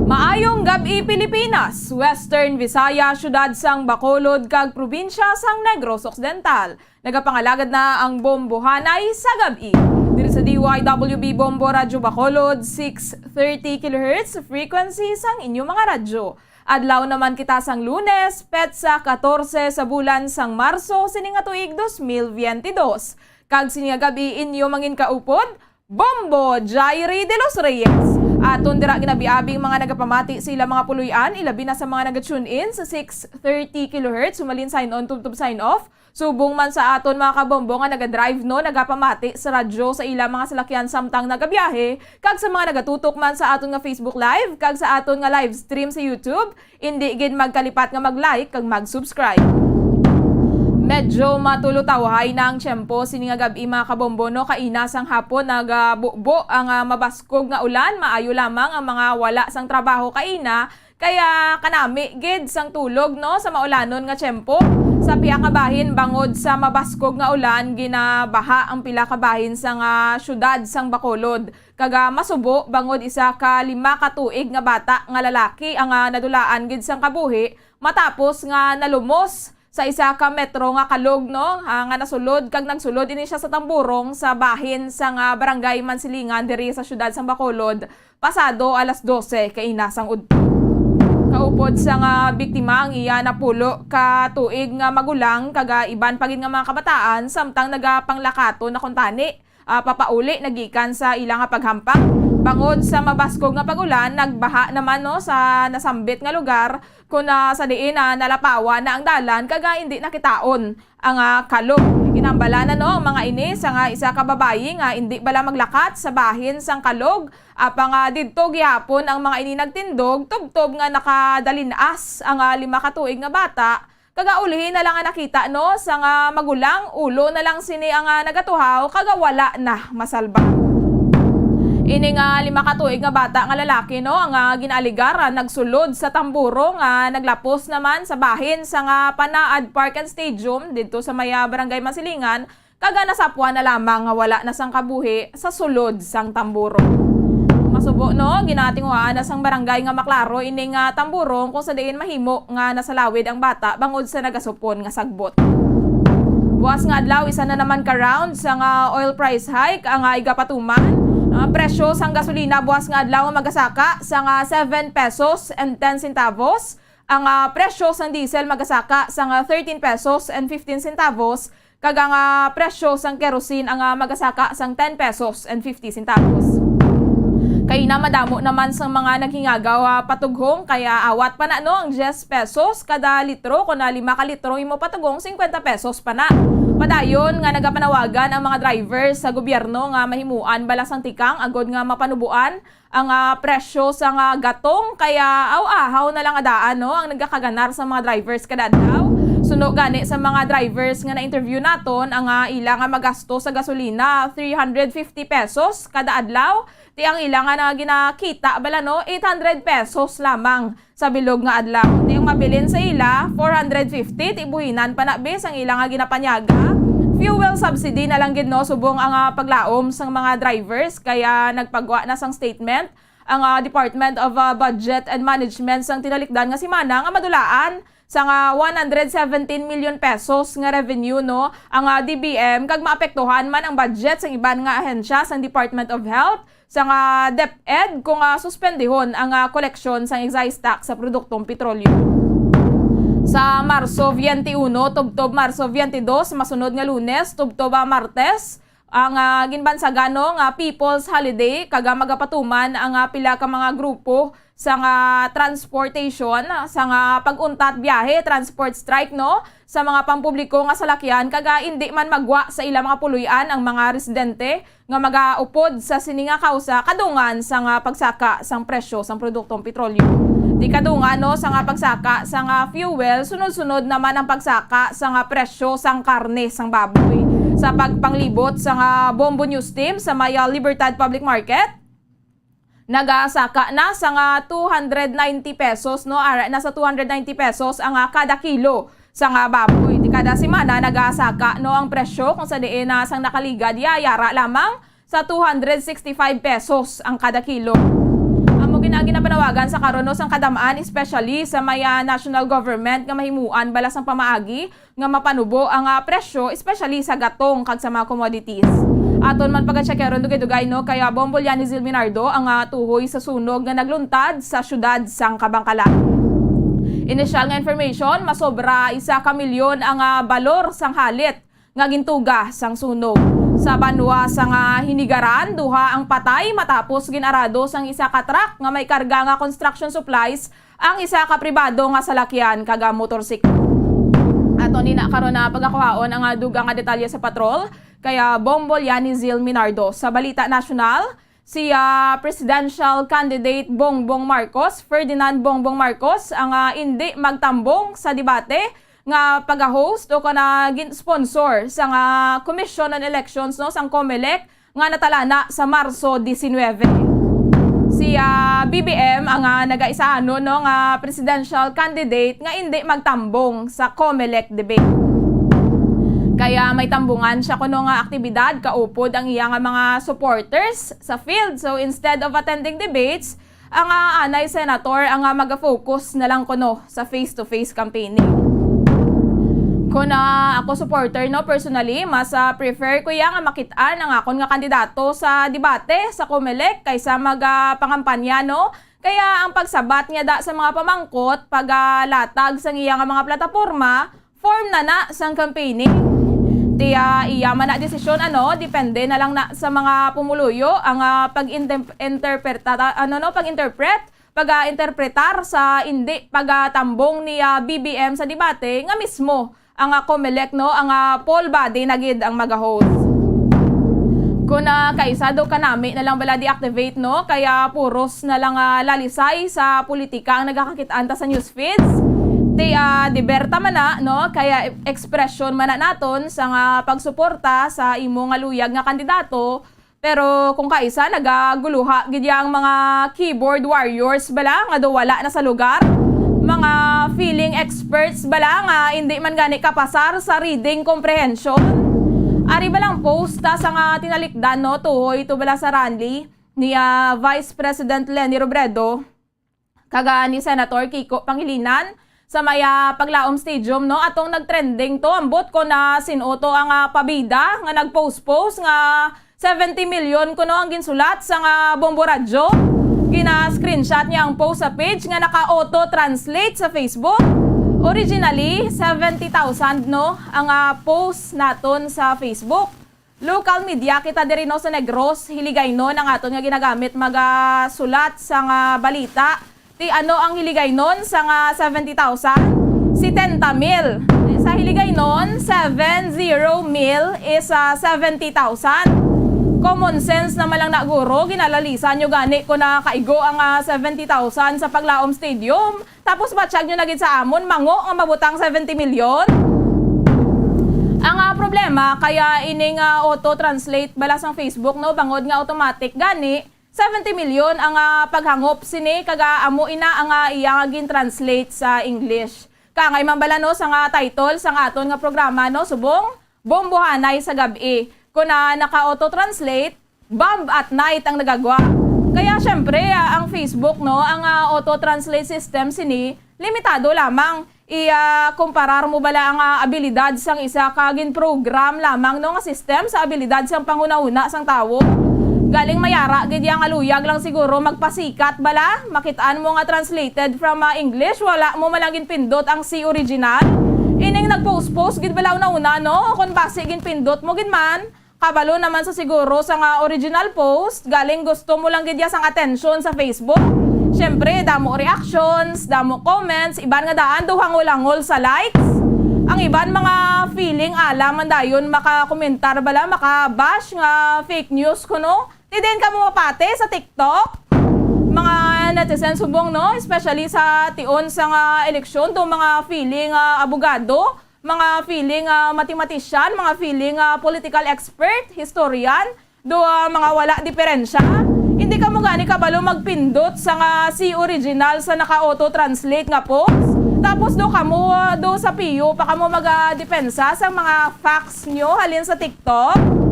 Maayong gab-i, Pilipinas, Western Visayas, siyudad sang Bacolod, kag probinsya sang Negros Occidental. Nagapangalagad na ang Bombohanay sa gab-i. Diri sa D Y W B Bombo Radyo Bacolod, six thirty kilohertz frequency sang inyo mga radyo. Adlaw naman kita sang Lunes, petsa katorse sa bulan sang Marso sini nga tuig dos mil biyente dos. Kag sini nga gab-i inyo manginkaupod, Bombo Jairi de los Reyes. Aton dira ginabiabing mga nagapamati sa ilang mga puloy-an, ilabi na sa mga naga-tune in sa six thirty kilohertz, humalin sign on tubtob sign off. Subong man sa aton mga kabombo nga nagadrive, no, nagapamati sa radyo sa ilang mga salakyan samtang nagabiyahe, kag sa mga nagatutok man sa aton nga Facebook Live kag sa aton nga live stream sa YouTube, indi gid magkalipat nga mag-like kag mag-subscribe. Medyo matulutawhay na ang tiyempo sini nga gab-i, mga kabombo, no? Kaina sang hapon nagabubo ang, ah, mabaskog nga ulan. Maayo lamang ang mga wala sang trabaho kaina, kaya kanami gid sang tulog, no, sa maulanon nga tiyempo. Sa pihak nga bahin, bangod sa mabaskog nga ulan, ginabaha ang pila ka bahin sang, ah, siyudad sang Bacolod. Kag, ah, masubo bangod isa ka lima ka tuig nga bata nga lalaki ang, ah, nadulaan gid sang kabuhi matapos nga nalumos sa isa ka metro nga kalog, no, ah, nga nasulod, kag nagsulod ini siya sa tamburong sa bahin sang, ah, Barangay Mansilingan diri sa siyudad sang Bacolod pasado alas dose kaina sang udto. Kaupod sang, ah, biktima ang iya napulo ka tuig nga magulang kag, ah, iban pa gid nga mga kabataan samtang nagapanglakaton na kuntani, ah, papauli na gikan sa ila nga paghampang. Bangod sa mabaskog nga pag-ulan, nagbaha naman, no, sa nasambit nga lugar, kun, ah, sa diin, ah, nalapawan na ang dalan kag, ah, indi nakitaon ang, ah, kalog. Ginhambala na, no, ang mga ini sa nga isa ka babayi nga indi bala maglakat sa bahin sang kalog, apang, ah, didto gihapon ang mga ini nagtindog tubtob nga nakadalin-as ang, ah, lima ka tuig nga bata. Kag, ah, ulihi na lang nga nakita, no, sa nga magulang, ulo na lang sini ang, ah, nagatuhaw, kag, ah, wala na masalba. Ini nga lima ka tuig nga bata nga lalaki, no, ang, ah, ginaaligar, ah, nagsulod sa tamburo nga naglapos naman sa bahin sa nga Panaad Park and Stadium didto sa may, ah, Barangay Masilingan, kag, ah, nasapwan na lamang nga wala na sang kabuhi sa sulod sang tamburo. Masubo, no, ginatinguhaan na sang barangay nga maklaro ining, ah, tamburong kung sa diin mahimo nga nasalawid ang bata bangod sa nagasupon nga sagbot. Buwas nga adlaw, isa na naman ka round sang, ah, oil price hike ang, ah, igapatuman. Ah, presyo sang gasolina buwas nga adlaw magasaka sang, ah, seven pesos and ten centavos. Ang, ah, presyo sang diesel magasaka sang, ah, thirteen pesos and fifteen centavos, kag ang, ah, presyo sang kerosene ang, ah, magasaka sang ten pesos and fifty centavos. Kay na madamo naman sang mga naghingagaw, ah, patughong, kaya awat pa na, no, ang diyes pesos kada litro, kun na lima ka litro imo patughong, singkwenta pesos pa na. Padayon nga nagapanawagan ang mga driver sa gobyerno nga mahimuan bala sang tikang agod nga mapanuboan ang, ah, presyo sang, ah, gatong, kaya aw-ahaw na lang nga daan, no, ang nagakaganar sa mga drivers kada adlaw. Suno gani sa mga drivers nga na-interview naton, ang, ah, ila nga magasto sa gasolina, three hundred fifty pesos kada adlaw, ti ang ila nga na ginakita bala, no, eight hundred pesos lamang sa bilog nga adlaw. Ti ang mabilin sa ila, four hundred fifty, ti buhinan pa na bis ang ila nga ginapanyaga. Fuel subsidy na lang gid, no, subong ang, ah, paglaom sang mga drivers, kaya nagpagwa na sang statement ang, ah, Department of, ah, Budget and Management sang tinalikdan nga semana nga madulaan sang, ah, one hundred seventeen million pesos nga revenue, no, ang, ah, D B M, kag maapektuhan man ang budget sang iban nga ahensya sang Department of Health, sang, ah, DepEd kung, ah, suspendihon ang, ah, koleksyon sang excise tax sa produktong petrolyo. Sa Marso twenty-one tubtob Marso twenty-two, masunod nga Lunes tubtob, ah, Martes, ang, ah, ginbansagan, no, nga People's Holiday, kag, ah, magapatuman ang, ah, pila ka mga grupo sa nga transportation, sa nga pag-untat biyahe, transport strike, no, sa mga pampubliko nga salakyan, kag, ah, indi man magwa sa ila mga puloy-an ang mga residente nga magaupod sa sini nga kawsa kadungan sa nga pagsaka sang presyo sang produktong petrolyo. Di kadungan, no, sa nga pagsaka sa nga fuel, sunod-sunod naman ang pagsaka sa nga presyo sang karne sang baboy. Sa pagpanglibot sa nga Bombo News Team sa may, ah, Libertad Public Market, nagasaka na sa nga two hundred ninety pesos, no? Ara na sa two hundred ninety pesos ang, ah, kada kilo sa nga baboy. Ti kada semana nagasaka, no, ang presyo kung sa diin na sang nakaligad, yayara lamang sa two hundred sixty-five pesos ang kada kilo. Amo gid ang ginapanawagan sa karon, no, sang kadam-an, especially sa may, ah, national government nga mahimuan bala sang pamaagi nga mapanubo ang, ah, presyo, especially sa gatong kag sa mga commodities. Aton man pagatsyakeron dugay-dugay, no, kay, ah, Bombo Lian Hazel Minardo ang, ah, tuhoy sa sunog nga nagluntad sa siyudad sang Kabankalan. Inisyal nga information, masobra isa ka milyon ang, ah, balor sang halit nga gintuga sang sunog. Sa banwa sang Hinigaran, duha ang patay matapos gin-arado sang isa ka truck nga may karga nga construction supplies ang isa ka pribado nga salakyan kag motorsiklo. Ato ni na karon na pagakuhaon ang, ah, dugang nga detalye sa patrol kay, ah, Bombo Liani Zil Minardo. Sa balita nasyonal, si, ah, presidential candidate Bongbong Marcos, Ferdinand Bongbong Marcos, ang, ah, indi magtambong sa debate nga pag-host o kana gin-sponsor sang, ah, Commission on Elections, no, sang COMELEC, nga natalana sa Marso diecinuebe. Si, ah, B B M ang, ah, nagaisanon, no, nga presidential candidate nga indi magtambong sa COMELEC debate. Kaya may tambungan siya kuno nga aktibidad kaupod ang iya nga mga supporters sa field. So, instead of attending debates, ang, ah, anay senator ang, ah, mag-focus na lang kuno sa face-to-face campaigning. Kon, ah, ako supporter, no, personally, mas, ah, prefer ko iya nga makit-an ang akon nga kandidato sa debate sa COMELEC kaysa mag, ah, pangampanya, no? Kaya ang pagsabat niya da sa mga pamangkot, paglatag sang iya nga mga plataporma, form na na sang campaigning. Ti, ah, iya man na desisyon, ano, depende na lang na sa mga pumuluyo ang, ah, pag-interpreta, ano, no, pag-interpret, pag-interpretar sa indi pagtambong ni, ah, B B M sa debate nga mismo ang, ah, COMELEC, no, ang, ah, poll body na gid ang mag-host. Kung, ah, kaisa daw kanami na lang bala deactivate, no, kaya puros na lang, ah, lalisay sa politika ang nagakakit-an ta sa news feeds. Ti, ah, diberta man na, no, kaya e-, ekspresyon man na naton sa nga pagsuporta sa imo nga luyag nga kandidato. Pero kung kaisa, nagaguluha gid ya ang mga keyboard warriors bala nga daw wala na sa lugar, mga feeling experts bala nga indi man gani kapasar sa reading comprehension. Ari bala ang post ta sa nga tinalikdan, no, tuhoy to bala sa rally ni, ah, Vice President Leni Robredo kag, ah, ni Senator Kiko Pangilinan sa may, ah, Paglaom Stadium, no? Atong nag-trending to, ambot ko na sin-o to ang, ah, pabida nga nag-post-post nga seventy million kuno ang ginsulat sa nga Bombo Radyo. Gina-screenshot niya ang post sa page nga naka-auto-translate sa Facebook. Originally, seventy thousand, no, ang, ah, post naton sa Facebook. Local media kita diri, no, sa Negros, Hiligaynon ang aton nga ginagamit magasulat sa nga balita. Ti ano ang Hiligaynon sa nga seventy thousand? Setenta mil. Sa Hiligaynon, seven zero mil is, ah, seventy thousand. Common sense naman lang na, guro, ginalalisan nyo gani kung nakaigo ang, ah, seventy thousand sa Paglaom Stadium. Tapos batyag nyo na gid sa amon, mango nga mabutang seventy million? Ang, ah, problema, kaya ining, ah, auto-translate bala sang Facebook, no, bangod nga automatic gani, seventy million ang, ah, paghangop sini, kag, ah, amo ina ang, ah, iya nga gin-translate sa English. Kaangay man bala, no, sa nga title sang aton nga programa, no, subong, Bombohanay sa Gab-i. Kung, ah, naka-auto-translate, Bomb at night ang nagagwa. Kaya, syempre, ah, ang Facebook, no, ang, ah, auto-translate system sini, limitado lamang. I, ah, kumparar mo bala ang, ah, abilidad sang isa ka gin-program lamang, no, nga system sa abilidad sang panghunahuna sang tawo? Galing mayara gid ya nga luyag lang siguro magpasikat bala. Makit-an mo nga translated from, ah, English, wala mo man lang ginpindot ang C original. Ining nag-post-post gid bala una-una, no? Kon basi ginpindot mo gid man, kabalo naman sa siguro sa nga original post, galing gusto mo lang gid ya sang atensyon sa Facebook. Siyempre, damo reactions, damo comments, iban nga daan daw hangol-hangol sa likes. Ang iban mga feeling ala man dayon makakomentar bala, maka-bash nga fake news kuno. Ti diin kamo mapati sa TikTok? Mga netizen subong, no? Especially sa tion sa nga eleksyon, daw mga feeling, ah, abogado, mga feeling, ah, mathematician, mga feeling, ah, political expert, historian, do, ah, mga wala diferensya. Hindi kamo gani kabalo magpindot sa nga C original sa naka-auto-translate nga post. Tapos do kamo, ah, do sa piyo pa kamo magadepensa sa mga facts nyo halin sa TikTok.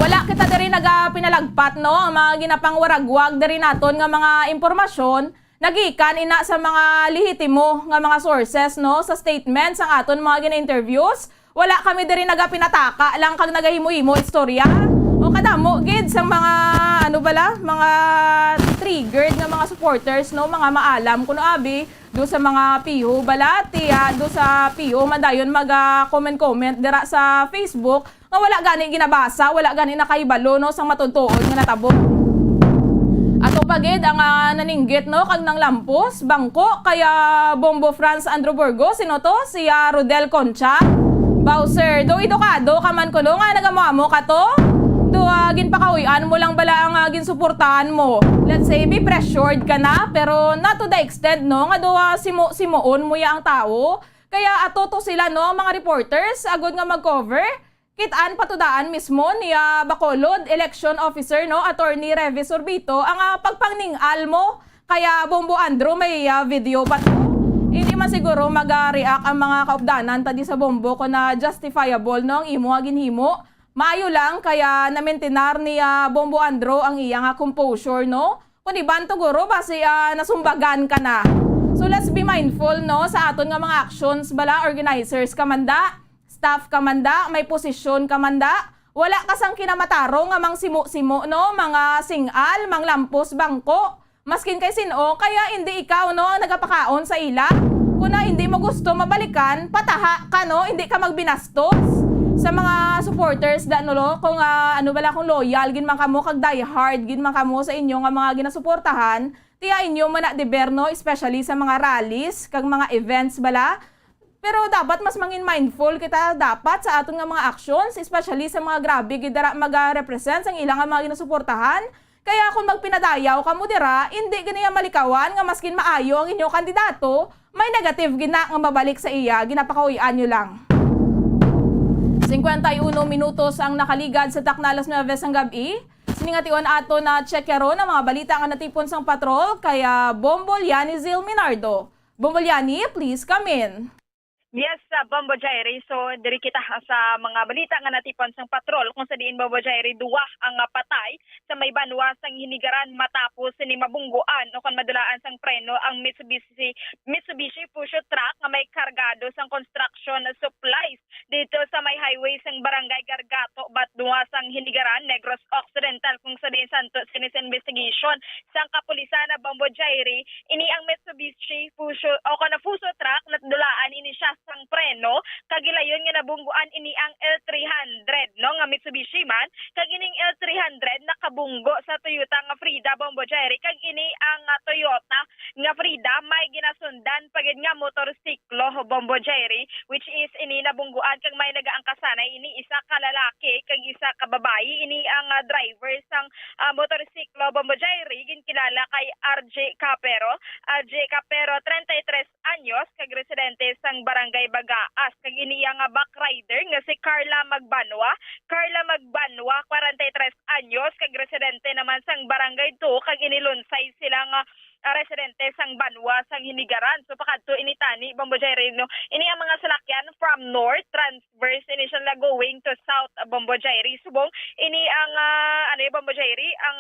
Wala kita diri nagapinalagpat, no, ang mga ginapangwaragwag diri naton nga mga impormasyon. Nagikan ina sa mga lehitimo nga mga sources, no, sa statements sang aton mga gina-interviews. Wala kami diri nagapinataka lang kag nagahimo-himo istorya. O kadamo gid sang mga, ano bala, mga triggered nga mga supporters, no, mga maalam kuno abi, Do sa mga piho bala, ti, ah, do sa piho man dayon mag, ah, comment-comment dira sa Facebook nga wala gani ginabasa, wala gani nakahibalo, no, sang matuod-tuod nga natabo. Ato pa gid ang, ah, naninggit, no, kag nanglampos, bangko, kay, ah, Bombo Franz Andrew Burgos, sino to? Si, ah, Rodel Concha. Bowser, do edukado ka man kuno nga nagamuamo ka to? Do, ah, ginpakahuy-an mo lang bala ang, ah, ginsuportahan mo? Let's say, be pressured ka na, pero not to the extent, no, nga do, ah, simo-simoon mo ya ang tawo. Kaya ato to sila, no, ang mga reporters, agod nga mag-cover. Kit-an patudaan mismo ni, ah, Bacolod Election Officer, no, Attorney Revis Urbito, ang, ah, pagpangning-al mo. Kaya, Bombo Andrew, may, ah, video pa to. Hindi man siguro mag-react ang mga kaupdanan ta di sa Bombo kung na justifiable, no, ang imo nga ginhimo. Maayo lang, kaya na-maintain ni, ah, Bombo Andrew ang iya nga composure, no? Kung iban to, guro, basi, ah, nasumbagan ka na. So, let's be mindful, no, sa aton nga mga actions bala, organizers ka man da, staff ka man da, may posisyon ka man da, wala ka sang kinamatarong nga mangsimo-simo, no, mga sing-al, manglampos bangko, maskin kay sin-o, kaya indi ikaw, no, ang nagapakaon sa ila. Kung na indi mo gusto mabalikan, pataha ka, no, indi ka magbinastos sa mga supporters da, no, lo, kung, ah, ano bala, kung loyal gid man kamo kag die hard gid man kamo sa inyo nga mga ginasuportahan, tiya inyo man na deber, no, especially sa mga rallies kag mga events bala. Pero dapat mas mangin mindful kita dapat sa aton nga mga actions, especially sa mga grabe gid dara mag-represent sang ila nga mga ginasuportahan. Kaya kung magpinadayaw kamo dira, indi ganiya malikawan nga maskin maayo ang inyo kandidato, may negative gid na nga mabalik sa iya, ginapakahuy-an nyo lang. Cincuenta y uno minutos ang nakaligad sa takna alas nuebe sang gab-i. Sini nga tion ato na check karon ang mga balita nga natipon sang patrol kay, ah, Bombo Liani Zil Minardo. Bombo Liani, please come in. Yes, uh, Bombo Jairi. So, diri kita sa mga balita nga natipon sang patrol, kung sa diin, Bombo Jairi, duwa ang, ah, patay sa may banwa sang Hinigaran matapos sini mabungguan o kon madulaan sang preno ang Mitsubishi, Mitsubishi Fuso truck nga may kargado sang construction supplies dito sa may highway sang Barangay Gargato, Batnua sang Hinigaran, Negros Occidental, kung sa diin santo sini sa investigation sang kapulisan na, Bombo Jairi, ini ang Mitsubishi Fuso o kon Fuso truck, nadulaan ini siya sang preno, kag gilayon nga nabungguan ini ang L three hundred, no, nga Mitsubishi man, kag ining L three hundred nakabunggo sa Toyota nga Frida, Bombo Jairi, kag ini ang, ah, Toyota nga Frida may ginasundan pa gid nga motorsiklo, Bombo Jairi, which is ini nabungguan kag may nagaangkasanay ini isa ka lalaki kag isa ka babayi. Ini ang, ah, driver sang, ah, motorsiklo, Bombo Jairi, ginkilala kay R J Capero. R J Capero, treinta y tres anyos, kag residente sang Barangay Bagaas, kag ini iya nga back rider nga si Carla Magbanwa. Carla Magbanwa, kwarenta y tres anyos, kag residente naman sang Barangay two, kag ini lunsay sila nga, ah, residente sang banwa sang Hinigaran. So, pakadto ini tani, Bombo Jairi, no? Ini ang mga salakyan from north, transverse ini siya la going to south, ah, Bombo Jairi. Subong, ini ang, ah, ano yung Bombo Jairi, ang,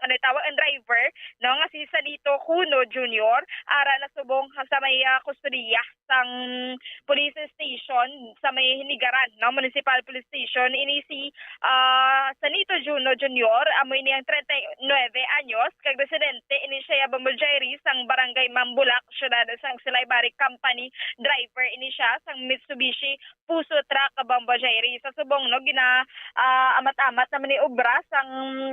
ano yung tawag, ang driver, no, nga si Sanito Cuno Junior, ara na subong sa may, ah, kustodiya sang police station sa may Hinigaran, no, Municipal Police Station. Ini si, ah, Sanito Juno Junior, amo ini ang treinta y nueve anyos, kag residente ini siya, Bombo Jairi, sang Barangay Mambulak, siyudad sang Silay Bari. Company driver ini siya sang Mitsubishi Fuso truck, Bombo Jairi. Sa subong, no, gina, ah, amat-amat naman ni obra sang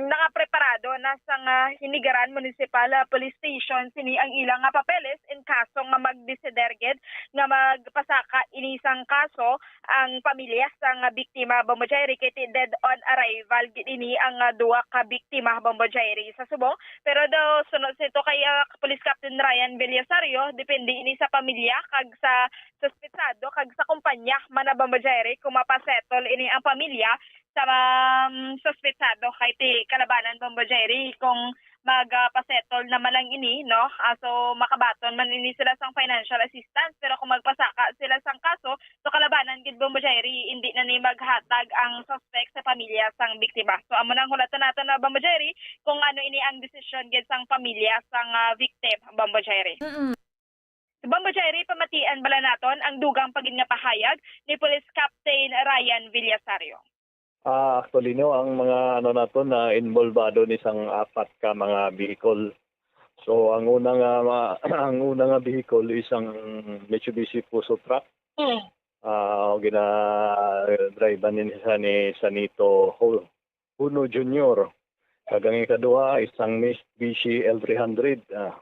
nakapreparado na sang, ah, Hinigaran Municipal, ah, Police Station sini ang ilang nga papeles in kaso nga magdesider gid nga magpasaka ini sang kaso ang pamilya sang biktima, Bombo Jairi, kay ti-, dead on arrival gid ini ang, ah, duha ka biktima, Bombo Jairi, sa subong. Pero daw, sunod sa ito kay, ah, Police Captain Ryan Villasario, depende ini sa pamilya kag sa suspetsado kag sa kumpanya man na, Bombo Jairi, kung mapasettle ini ang pamilya sa, um, suspetsado kay ti kalabanan, Bombo Jairi, kung mag, ah, pasettle naman lang ini, no? Ah, so, makabaton man ini sila sang financial assistance, pero kung magpasaka sila sang kaso, so kalabanan gid, Bombo Jairi, hindi na ni maghatag ang suspect sa pamilya sang biktima. So, amo nang hulaton nato na, Bombo Jairi, kung ano ini ang desisyon gid sang pamilya sang, ah, victim, Bombo Jairi. Mm-mm. Bombo Jairi, pamatian bala naton ang dugang pa gid nga pahayag ni Police Captain Ryan Villasario. Ah, actually, no, ang mga, ano naton, na involvado ni sang apat ka mga vehicle. So, ang una nga ma-, ang una nga vehicle is ang Mitsubishi Fuso truck. Mm. Ah, gina-drive ni, ni Sanito Ho-, Huno Junior. Kag ang ikaduha, isang Mitsubishi L three hundred, ah,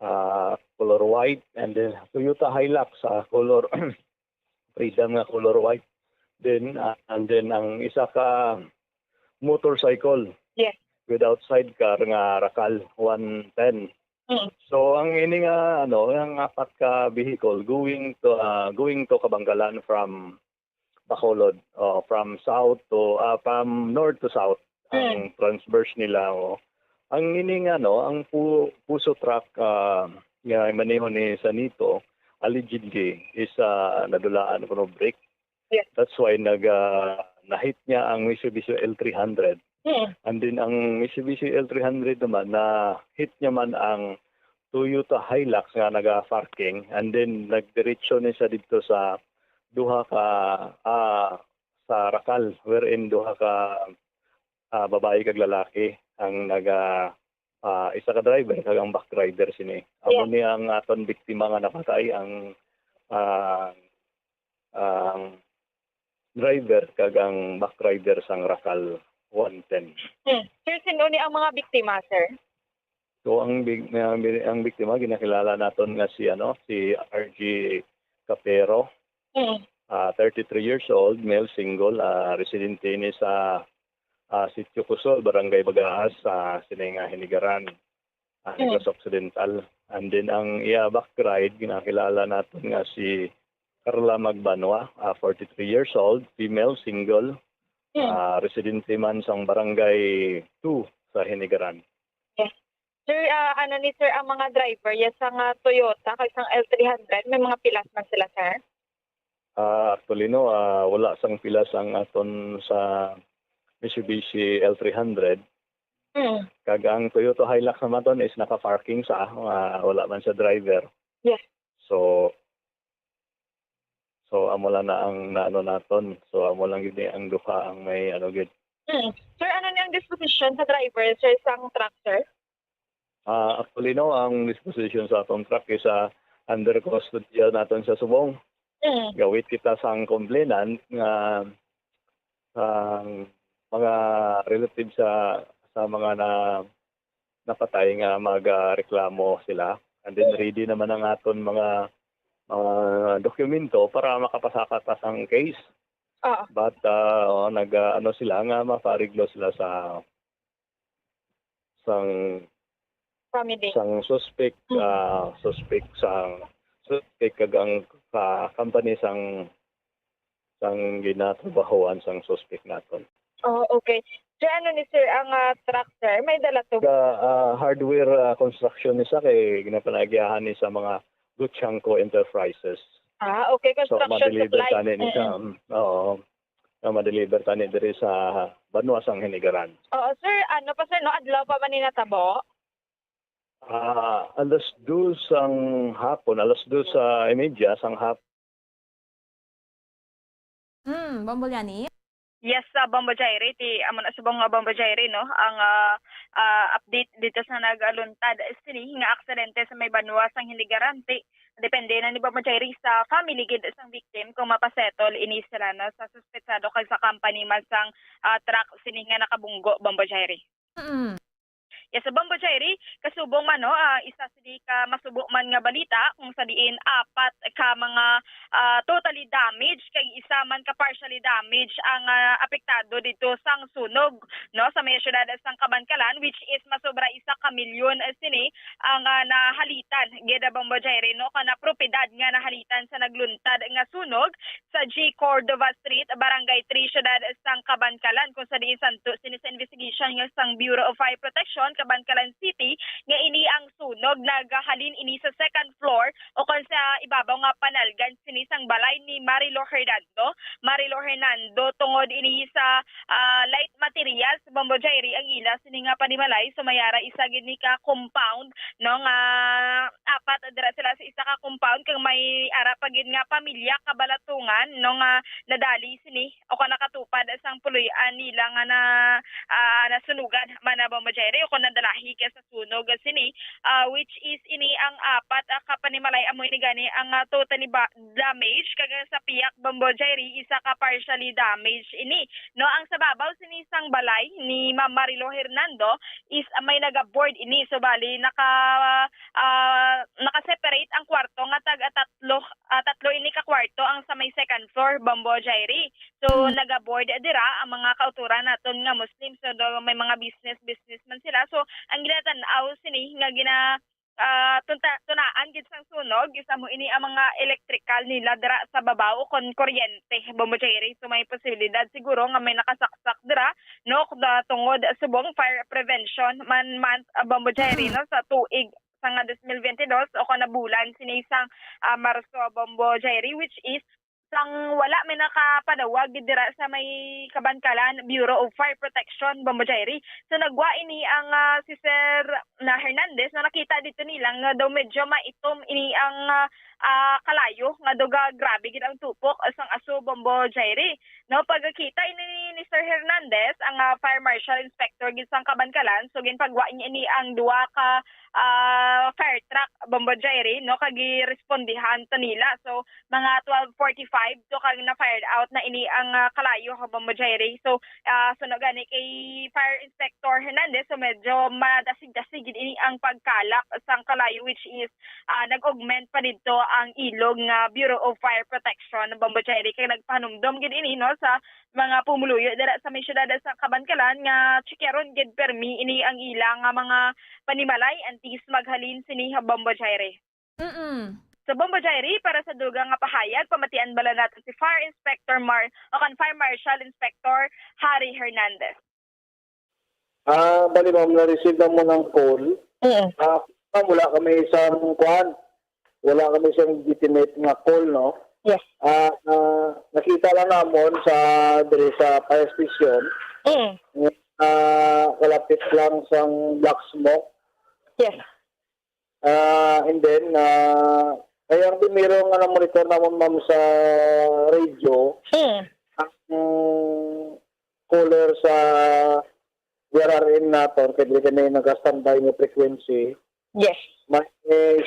ah, color white, and then Toyota Hilux, ah, color Freedom nga color white. Then, ah, and then ang isa ka motorcycle, yes, without sidecar nga Racal one ten. Mm. So, ang ini nga, ano, ang apat ka vehicle going to, ah, going to Kabankalan from Bacolod, oh, from south to, ah, from north to south, ang, mm, transverse nila, oh. Ang ini nga, no, ang pu-, Fuso truck, ah, nga maneho ni Sanito, allegedly, is, ah, nadulaan kuno brake. Yes. That's why nag, ah, na-hit niya ang Mitsubishi L three hundred. Mm. And then ang Mitsubishi L three hundred naman, na-hit niya man ang Toyota Hilux nga naga-parking, and then nagdiretso ni siya didto sa duha ka, ah, sa Racal, wherein duha ka, ah, babayi kag lalaki ang naga, ah, isa ka driver kag ang back rider sini. Amo, yeah, ni ang aton biktima nga napatay, ang, ah, ang driver kag ang back rider sang Racal one ten. Hmm. Sir, sino ni ang mga biktima, sir? So, ang big-, ang bi-, ang biktima ginakilala naton nga si, ano, si R G Capero. Mm. Ah, thirty-three years old, male, single, ah, residente ni sa, ah, Sitio Kusol, Barangay Bagaas, sa sini nga Hinigaran, ah, mm, Negros Occidental. And then ang iya back ride, ginakilala naton nga si Carla Magbanwa, ah, forty-three years old, female, single, mm, ah, residente man sang Barangay two sa Hinigaran. Yes. Sir, ah, ano ni sir ang mga driver, yes, sang, ah, Toyota kag sang L three hundred, may mga pilas man sila, sir? Ah, actually, no, ah, wala sang pilas ang aton sa Mitsubishi L three hundred. Mm. Kag ang Toyota Hilux naman ton is naka-parking sa, ah, wala man sa driver. Yes. So, so, amo lang na ang naano naton. So, amo lang gid ni ang duha ang may ano gid. Mm. Sir, ano ni ang disposition sa driver, sir, sang truck, sir? Ah, actually, no, ang disposition sa atong truck is, ah, under custody naton sa subong. Mm. Gawit kita sang complainant nga ang mga relatives sa, sa mga na, napatay nga magareklamo sila. And then ready naman ang aton mga, mga dokumento para makapasaka ta sang case. Ah. But, ah, oh, nag, ah, ano sila nga mapareglo sila sa sang family, sang suspect, mm, ah, suspect sang suspect kag ang, ah, company sang, sang ginatrabahoan sang suspect naton. Oh, okay. Sir, ano ni sir ang, ah, truck, sir? May dala to? Sa, ah, hardware, ah, construction ni sa kay ginapanagyahan ni sa mga Guchanco Enterprises. Ah, okay. So, construction ma-deliver supply, tani ni siya. Mm-mm. Mm, oo. Nga ma-deliver tani diri sa banwa sang Hinigaran. Oo, sir. Ano pa, sir, no? Adlaw pa man ni natabo? Ah, alas dos sang hapon, alas dos sa imedya sang hapon. Mm, Bombo Liani? Yes, ah, Bombo Jairi, ti amo na subong nga Bombo Jairi, no? Ang, ah, ah, update dito sa nagaluntad sini nga aksidente sa may banwa sang Hinigaran, ti depende na ni Bombo Jairi sa family gid sang victim kung mapasettle ini sila, no, sa suspetsado kag sa company man sang, ah, truck sini nga nakabunggo, Bombo Jairi. Mm. Yes, sa Bombo Jairi, kasubong man, no, ah, isa sini ka masubo man nga balita kung sa diin apat ka mga, ah, totally damaged kag isa man ka partially damaged ang, ah, apektado dito sang sunog, no, sa may siyudad sang Kabankalan, which is masobra isa ka milyon, eh, sini ang, ah, nahalitan gid, Bombo Jairi, no, kana propiedad nga nahalitan sa nagluntad nga sunog sa G Cordova Street, Barangay three, siyudad sang Kabankalan, kung sa diin santo sini sa investigation nga sang Bureau of Fire Protection, Kabankalan City, nga ini ang sunog nagahalin ini sa second floor o kon sa ibabaw nga panalgan sini sang balay ni Marilou Hernando. Marilou Hernando, tungod ini sa, ah, light materials, Bombo Jairi, ang ila sini nga panimalay, so may ara isa gid ni ka compound, no, nga apat dira sila sa isa ka compound, kag may ara pa gid nga pamilya kabalatungan, no, nga nadali sini o kon nakatupad sang puloy-an nila nga na, ah, nasunugan man, Bombo Jairi, o kon na dalahi kay sa sunog sini, ah, which is ini ang apat, ah, ka panimalay amo ini gani ang, ah, totally ba-, damage, kag sa piyak, Bombo Jerry, isa ka partially damage ini. No, ang sa babaw sini sang balay ni Ma'am Marilo Hernando is, ah, may naga-board ini. So, bali, naka, ah, naka-separate ang kwarto nga tag-, ah, tatlo, ah, tatlo ini ka kwarto ang sa may second floor, Bombo Jerry. So, Mm. naga-board dira ang mga kauturan naton nga Muslim. So, do, may mga business, business man sila. So, ang ginatan-aw sini nga gina-, ah, tunta-, tunaan gid sang sunog, is amo ini ang mga electrical nila dira sa babaw o kon kuryente, Bombo Jerry. So, may posibilidad siguro nga may nakasaksak dira, no, da-, tungod subong Fire Prevention man month, ah, Bombo Jerry, Mm. no, sa tuig sa nga dos mil bente dos o kon na bulan sini sang, ah, Marso, Bombo Jerry, which is sang wala may nakapadawag dira sa may Kabankalan Bureau of Fire Protection, Bombo Jerry. So, nagwa ini ang, ah, si Sir na Hernandez, no, nakita dito nila nga daw medyo maitom ini ang, ah, ah, kalayo, nga daw ga-, grabe gid ang tupok sang aso, Bombo Jerry. No, pagkita ini ni Sir Hernandez, ang, ah, Fire Marshal Inspector gid sang Kabankalan, so ginpagwa niya ini ang duha ka, ah, fire truck, Bombo Jerry, no, kag girespondihan to nila. So, mga twelve forty-five to kag na-fired out na ini ang, ah, kalayo, ha, Bombo Jerry. So, ah, suno gani kay Fire Inspector Hernandez, so medyo madasig-dasig gid ini ang pagkalap sang kalayo, which is, ah, nag-augment pa didto ang ilog nga Bureau of Fire Protection, Bombo Jerry, kay nagpahanumdom gid ini, no, sa mga pumuluyo dira sa may siyudad sa Kabankalan nga tsikyaron gid permi ini ang ila nga mga panimalay antes maghalin sini, ha, Bombo Jerry. Mm. Sa Bombo Jerry, para sa dugang nga pahayag, pamatian bala naton si Fire Inspector Mar-, o kan Fire Marshal Inspector Harry Hernandez. Ah, bali, ma'am, na-receive na mo ng call. Mm. Ah, ma'am, wala kami isang kuan. Wala kami isang legitimate nga call, no? Yes. Ah, ah, nakita lang namon sa diri sa fire station. Mm. Ah, kalapit lang sang black smoke. Yes. Ah, and then, ah, kaya ang primero nga na-monitor namon, ma'am, sa radio, Mm. ang caller sa D R R M naton, kay dili kami naka-standby nga frequency, Yes. may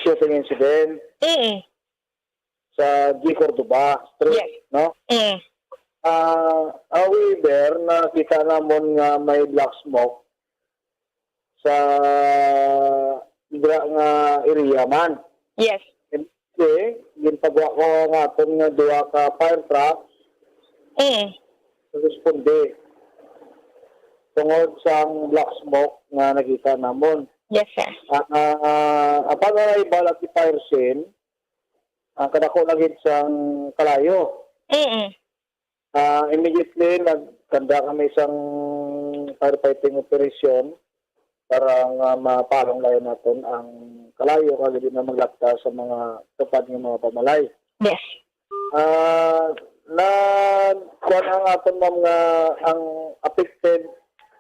shooting incident Mm. sa G Cordoba Street, Yes. no? Mm. Ah, however, nakita namon nga may black smoke sa dira nga area man. Yes. Kasi, ginpagwa ko ang aton nga duha ka fire truck Mm. sa responde tungod sang black smoke nga nakita namon. Yes, sir. Ah, ah, ah, upon arrival at the fire scene, ang kadako na gid sang kalayo. Mm. Ah, immediately, nagkanda kami sang firefighting operation para nga mapalong layo naton ang kalayo kag di na maglapta sa mga tupad nga mga pamalay. Yes. Ah, na, kuwan ang aton, ma'am, nga ang affected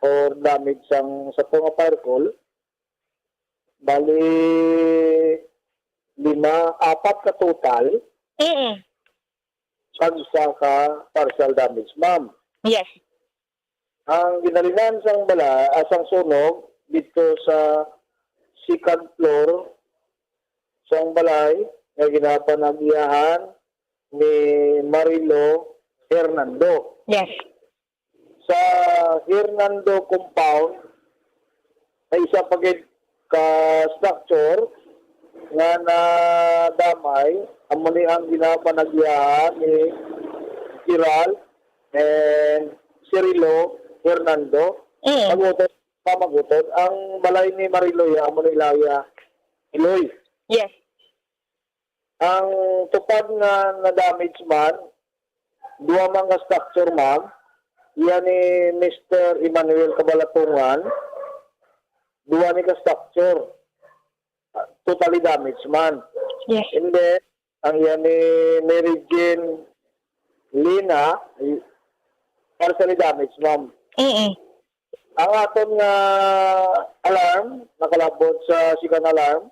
or damage sang sa nga fire call, bali, lima, apat ka total, Mm. kag isa ka partial damage, ma'am. Yes. Ang ginhalinan sang bala-, ah, sang sunog dito sa second floor sang balay nga ginapanag-iyahan ni Marilo Hernando. Yes. Sa Hernando compound, may isa pa gid ka structure nga nadamay, amo ni ang ginapanag-iyahan ni Gerald and Cirilo Hernando. Mm. Pag-utod, pamag-utod, ang balay ni Mariloy, amo ni Laya Iloy. Yes. Ang tupad nga na-damage man, duha man ka structure, ma'am. Iya ni Mister Emmanuel Kabalatungan, duha ni ka structure. Ah, totally damage man. Yes. And then, ang iya ni Mary Jane Lina, y-, partially damage, ma'am. Mm-mm. Ang aton nga alarm, nakalabot sa second alarm,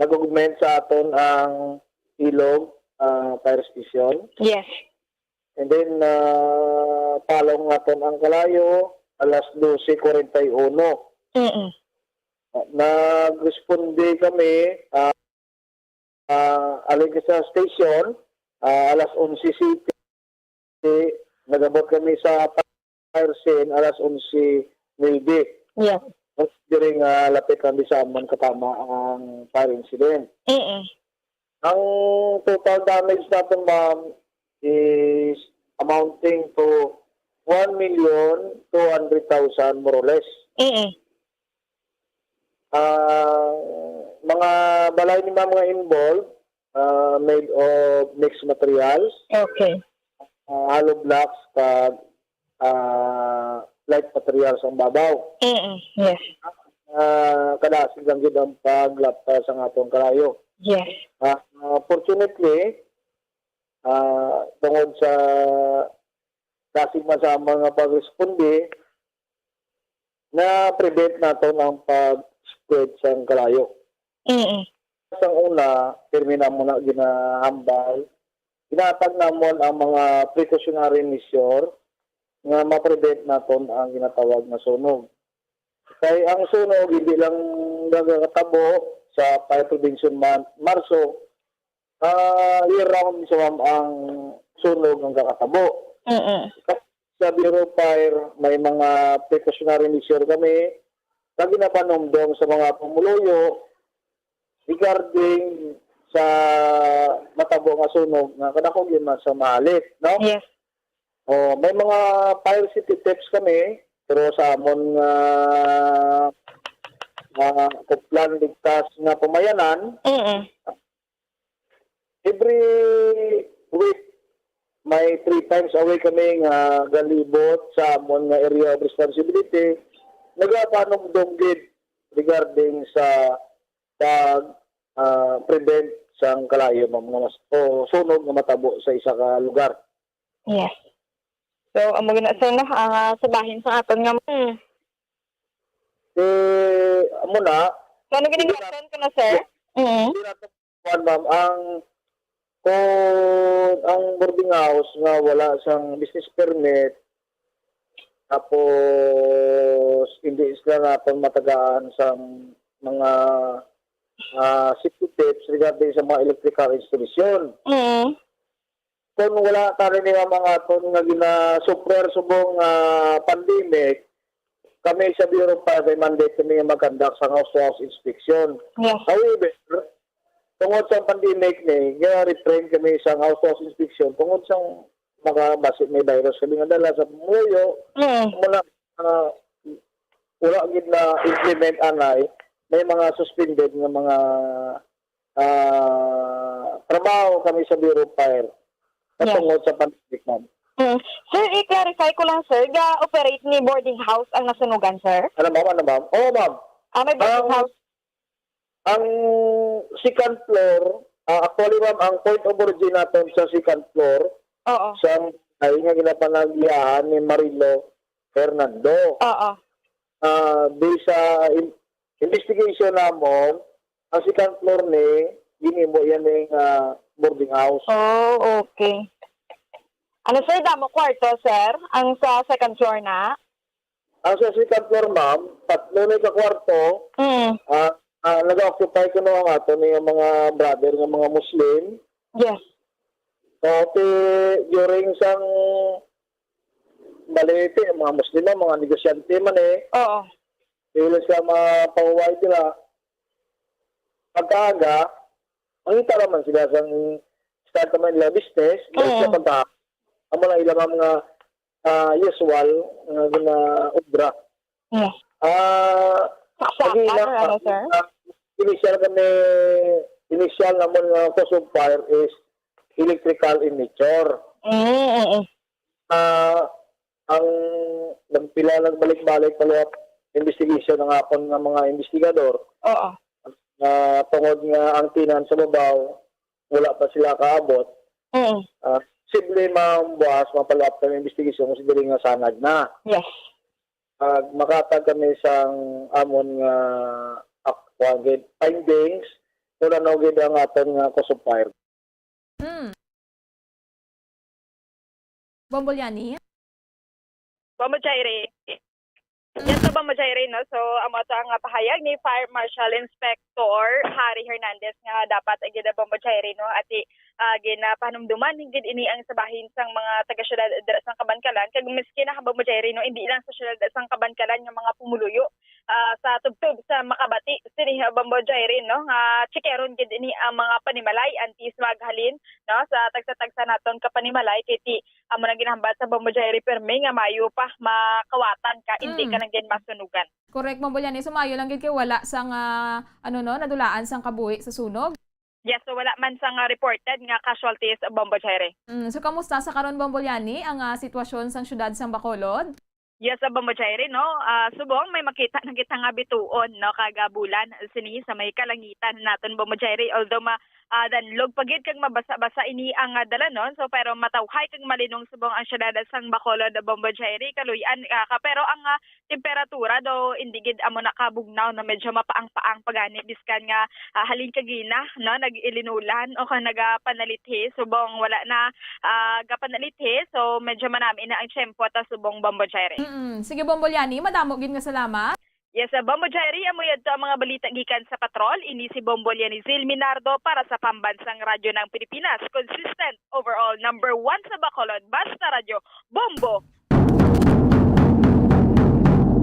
nag-augment sa aton ang Ilog, ah, Fire Station. Yes. And then, ah, palong naton ang kalayo, alas dose kwarenta y uno. Mm-mm. Nagresponde kami, ah, ah, halin sa station, ah, alas onse city, nagabot kami sa fire scene alas onse nuebe. Yes. Diri nga lapit lang di sa amon katama ang fire incident. Mm. Ang total damage naton, ma'am, is amounting to one million two hundred thousand, more or less. Mm. Ang mga balay ni ma'am nga involved, ah, made of mixed materials, Okay. ah, hollow blocks, kag, ah, light materials ang babaw. Mm, yes. Ah, kadasig lang gid ang paglapta sa atong kalayo. Yes. Ah, ah, fortunately, ah, tungod sa dasig man sa mga pagresponde, na-prevent naton ang pag-spread sang kalayo. Mm. Sang una, pirmi namon na ginahambal, ginatag namon ang mga precautionary measure nga ma-prevent naton ang ginatawag nga sunog. Kay ang sunog hindi lang nagakatabo sa Fire Prevention Month, Marso, ah, year round sa, ma'am, ang sunog ang kakatabo. Mm. Sa Bureau of Fire, may mga precautionary measure kami nga ginapanumdom sa mga pumuluyo regarding sa matabo nga sunog nga kadako gyud man sa mahalit, no? Yes. Oh, may mga fire safety tips kami, pero sa amon nga, nga Kuplan Ligtas nga pamayanan, Mm. every week, may three times a week kami nga galibot sa amon nga area of responsibility, nagapanumdom gid regarding sa pag, ah, prevent sang kalayo, ma'am, nga mas, o sunog nga matabo sa isa ka lugar. Yes. So, amo gina, sir, no, ang, ah, sa bahin sa aton nga, mm. Eh, amo na. So, ano gini Hindi na, rason ko na, sir? Mm. Hindi na to, kuwan, ma'am. Ang, kung ang boarding house nga wala sang business permit, tapos hindi sila naton matagaan sang mga, ah, safety tips regarding sa mga electrical installation. Mm. Kung wala tani ni mga aton nga ginasuffer subong, ah, pandemic, kami sa Bureau of Fire may mandate kami nga mag-conduct sa house-to-house inspection. Yes. However, tungod sa pandemic ni, nga refrain kami sa house-to-house inspection tungod sa mga basi may virus kami nga dala sa pumuyo, Mm. muna, ah, wala gid na implement anay, may mga suspended nga mga, ah, trabaho kami sa Bureau of Fire Yes. patungod sa pandemic, ma'am. Mm. Sir, i-clarify ko lang, sir, ga-operate ni boarding house ang nasunugan, sir? Ano, ma'am? Ano, ma'am? Oo, ma'am. Ah, may boarding Ang, house? ang second floor, ah, actually, ma'am, ang point of origin naton sa second floor, Oo. sa ay nga ginapanagiahan ni Marilo Fernando. Oo. Ah, based sa in-, investigation namon, ang second floor ni, ginimo yan ning, ah, boarding house. Oh, okay. Ano, sir, damo kwarto, sir? Ang sa second floor na? Ang sa second floor, ma'am, tatlo na ka kwarto. Mm. Ah, ah, nag-occupy kuno ang ato ni mga brother nga mga Muslim. Yes. So, ti-, during sang balete, mga Muslim, mga negosyante man eh. Oo. Dili sila mapahuway sila. Pagkaaga, mangita naman sila sang start naman nila business, dahil Oo. sa pagka, amo lang ila, ma'am, nga, ah, usual nga gina-obra. Yes. Ah, Saksakan lagi na, or ano, sir? ah, initial kami, initial naman nga cause of fire is electrical in nature. Mm, mm, mm. Ah, ang nagpila, nagbalik-balik follow-up investigation ang akon nga mga investigador Oo. nga tungod nga ang tenant sa babaw, wala pa sila kaabot. Mm. Ah, posible, ma'am, buwas ma-follow up kami investigation kung dili nga sanag na. Yes. Ag makatag kami sang amon nga ak-, kuwan gid, findings kung ano gid ang aton nga cause of fire. Hmm. Bombolyani? Bombo Jairi. Yes, so, Bombo Jairi, no? So, amo to ang, ah, pahayag ni Fire Marshal Inspector Harry Hernandez nga dapat, ah, gid, Bombo Jairi, no? Ati, ah, ginapanumduman gid ini ang sa bahin sang mga taga-syudad dira sa Kabankalan. Kag miski na, Bombo Jairi, no? Hindi lang sa syudad sa Kabankalan nga mga pumuluyo, ah, sa tubtob sa makabati sini, ah, Bombo Jairi, no? Nga chikeron gid ini ang mga panimalay antes maghalin, no? Sa tagsa-tagsa naton ka panimalay kay ti amo nang ginahambal sa Bombo Jairi, pirmi nga mayo pa makawatan ka, hindi Mm. ka na gid masunugan. Correct, Bombo Liani. So, maayo lang gid kay wala sang, ah, ano, no, nadulaan sang kabuhi sa sunog. Yes, so wala man sang, ah, reported nga casualties, Bombo Jairi. Mm, so, kamusta sa karon, Bombo Liani, ang, ah, sitwasyon sang siyudad sang Bacolod? Yes, ah, Bombo Jairi, no? Ah, subong may makita na kita nga bituon, no, kag, ah, bulan sini sa may kalangitan naton, Bombo Jairi. Although ma-, ah, danlog pa gid kag mabasa-basa ini ang, ah, dalanon, so, pero matawhay kag malinong subong ang siyudad sang Bacolod, Bombo Jairi, kaluy-an, ah, ka, pero ang, ah, temperatura daw hindi gid amo nakabugnaw, no, medyo mapaang-paang pa gani, biskan nga, ah, halin kagina, no, nag-ilinulan o ka nagapanalithi, subong wala na, ah, gapanalithi, so medyo manami na ang tiyempo ta subong, Bombo Jairi. Mm-mm. Sige, Bombo Liani, madamo gid nga salamat. Yes, ah, Bombo Jairi, amo yadto ang mga balita gikan sa Patrol. Ini si Bombo Liani Zil Minardo para sa Pambansang Radyo ng Pilipinas. Consistent, overall, number one sa Bacolod. Basta Radyo, Bombo!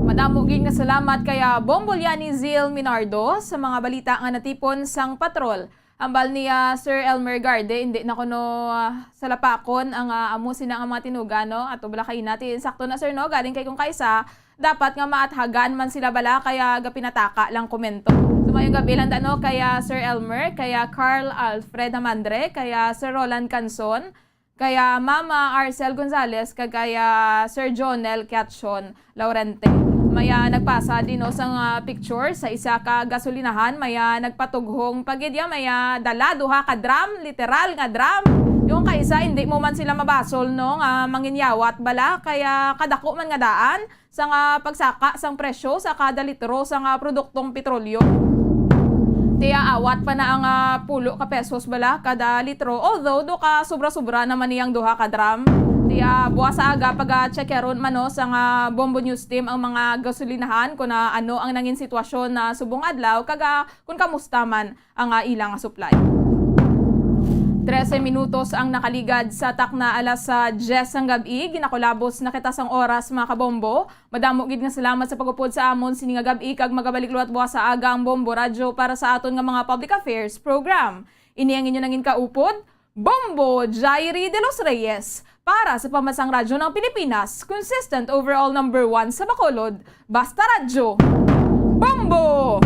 Madamo gid nga salamat kay, ah, Bombo Liani Zil Minardo sa mga balita nga natipon sang Patrol. Hambal ni, ah, Sir Elmer Garde, hindi na kuno, ah, salapakon ang, ah, amo sina nga mga tinuga, no? Ato bala kay natin. Sakto na, sir, no? Galing kay kung kaisa, dapat nga maathagan man sila bala, kaya gapinataka lang komento. So, mayong gabi lang da, no? Kaya Sir Elmer, kaya Carl Alfred Hamandre, kaya Sir Roland Canson, kaya Mama Arcel Gonzalez, kag kaya Sir Jonel Catchon Laurente. Maya nagpasa din, no, sang, ah, picture sa isa ka gasolinahan, maya nagpatughong pagidya, maya dala duha ka drum, literal nga drum. Yung kaisa, hindi mo man sila mabasol, no, nga manginyawat bala, kaya kadako man nga daan sang, ah, pagsaka sang presyo sa kada litro sang, ah, produktong petrolyo. Tiya awat pa na ang, ah, pulo ka pesos bala kada litro, although do ka sobra-sobra naman niyang duha ka drum. Tiya buwas sa aga pag-checkeron man, no, sang, ah, Bombo News Team ang mga gasolinahan kung, ah, ano ang nangin sitwasyon na subong adlaw kag, ah, kung kamusta man ang, ah, ila nga supply. Trese minutos ang nakaligad sa takna alas, ah, diyes sang gab-i. Ginakulabos na kita sang oras, mga kabombo. Madamo gid nga salamat sa pag-upod sa amon sini nga gab-i, kag magabalik liwat buwas sa aga ang Bombo Radyo para sa aton nga mga public affairs program. Ini ang inyo nangin kaupod, Bombo Jairi de los Reyes, para sa Pambansang Radyo ng Pilipinas, consistent overall number one sa Bacolod. Basta Radyo, Bombo!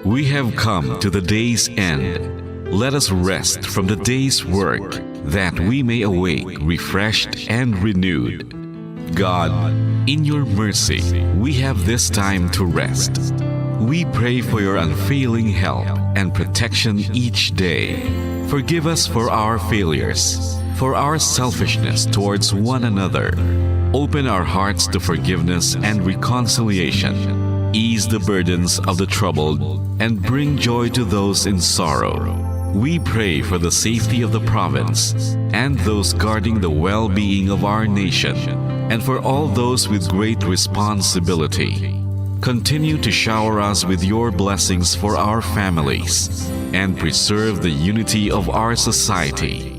We have come to the day's end. Let us rest from the day's work, that we may awake refreshed and renewed. God, in your mercy, we have this time to rest. We pray for your unfailing help and protection each day. Forgive us for our failures, for our selfishness towards one another. Open our hearts to forgiveness and reconciliation. Ease the burdens of the troubled and bring joy to those in sorrow. We pray for the safety of the province and those guarding the well-being of our nation, and for all those with great responsibility. Continue to shower us with your blessings for our families and preserve the unity of our society.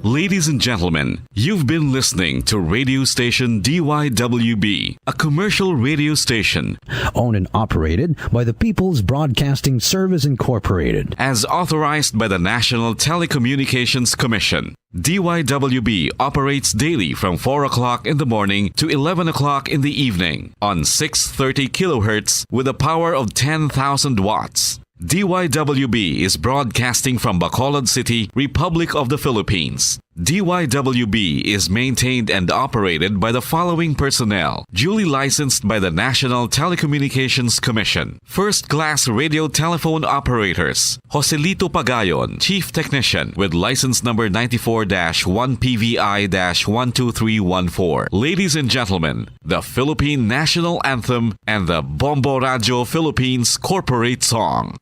Ladies and gentlemen, you've been listening to radio station D Y W B, a commercial radio station owned and operated by the People's Broadcasting Service Incorporated. As authorized by the National Telecommunications Commission, D Y W B operates daily from four o'clock in the morning to eleven o'clock in the evening on six thirty kilohertz with a power of ten thousand watts. D Y W B is broadcasting from Bacolod City, Republic of the Philippines. D Y W B is maintained and operated by the following personnel, duly licensed by the National Telecommunications Commission. First-class radio telephone operators, Joselito Pagayon, Chief Technician, with license number ninety-four dash one P V I dash one two three one four. Ladies and gentlemen, the Philippine National Anthem and the Bombo Radyo Philippines Corporate Song.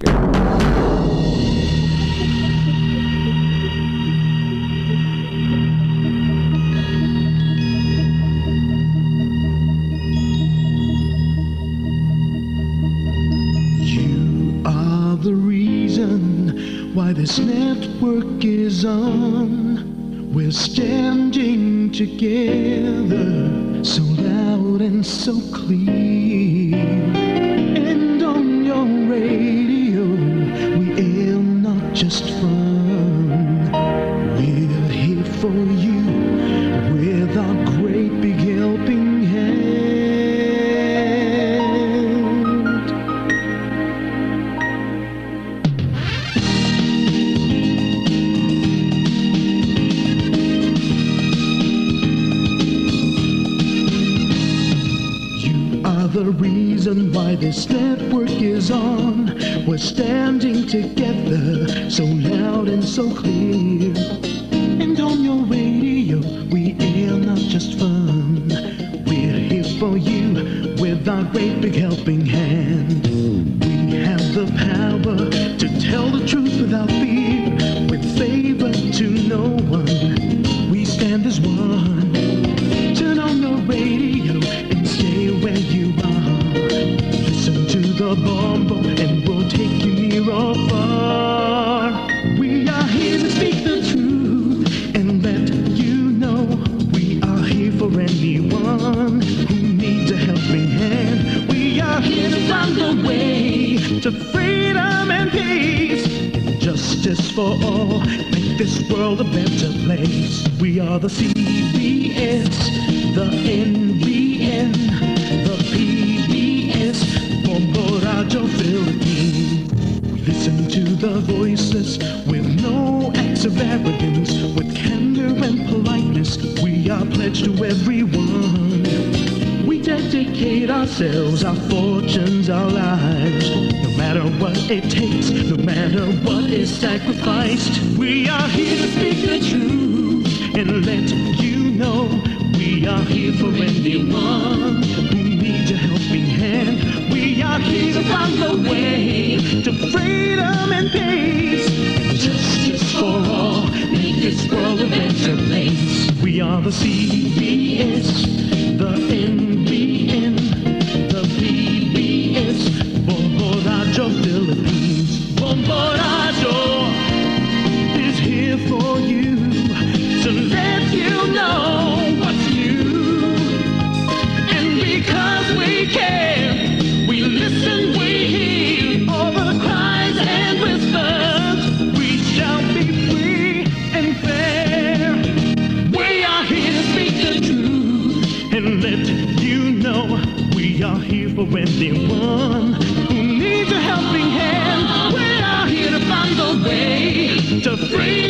This network is on. We're standing together, so loud and so clear. And on your radio, we air not just fun. We're here for you with our great big helping hand. You are the reason why this network is on. We're standing together, so loud and so clear. And on your radio, we air not just fun. We're here for you with our great big helping hand. We have the power to tell the truth without fear, with favor to no one. We stand as one. Turn on your radio and stay where you are. Listen to the Bombo and we'll take you near or far. We are here to speak the truth and let you know we are here for anyone who needs a helping hand. We are here to find the way to freedom and peace and justice for all. Make this world a better place. We are the C B S, the N B N, the P B S, Bombo Radio Philippines. Listen to the voiceless with no acts of arrogance, with candor and politeness. We are pledged to everyone. We dedicate ourselves, our fortunes, our lives, no matter what it takes, no matter what is sacrificed. We are here to speak the truth and let you know we are here for anyone who needs a helping hand. We are here to find the way to freedom and peace. Justice for all, make this world a better place. We are the C B S, the N B N, the P B S, Bombo Radio Philippines. Bombo Radio is here for you to let you know what's new. And because we care, we listen, we hear all the cries and whispers. We shall be free and fair. We are here to speak the truth and let you know we are here for anyone who needs a helping hand. We are here to find the way to free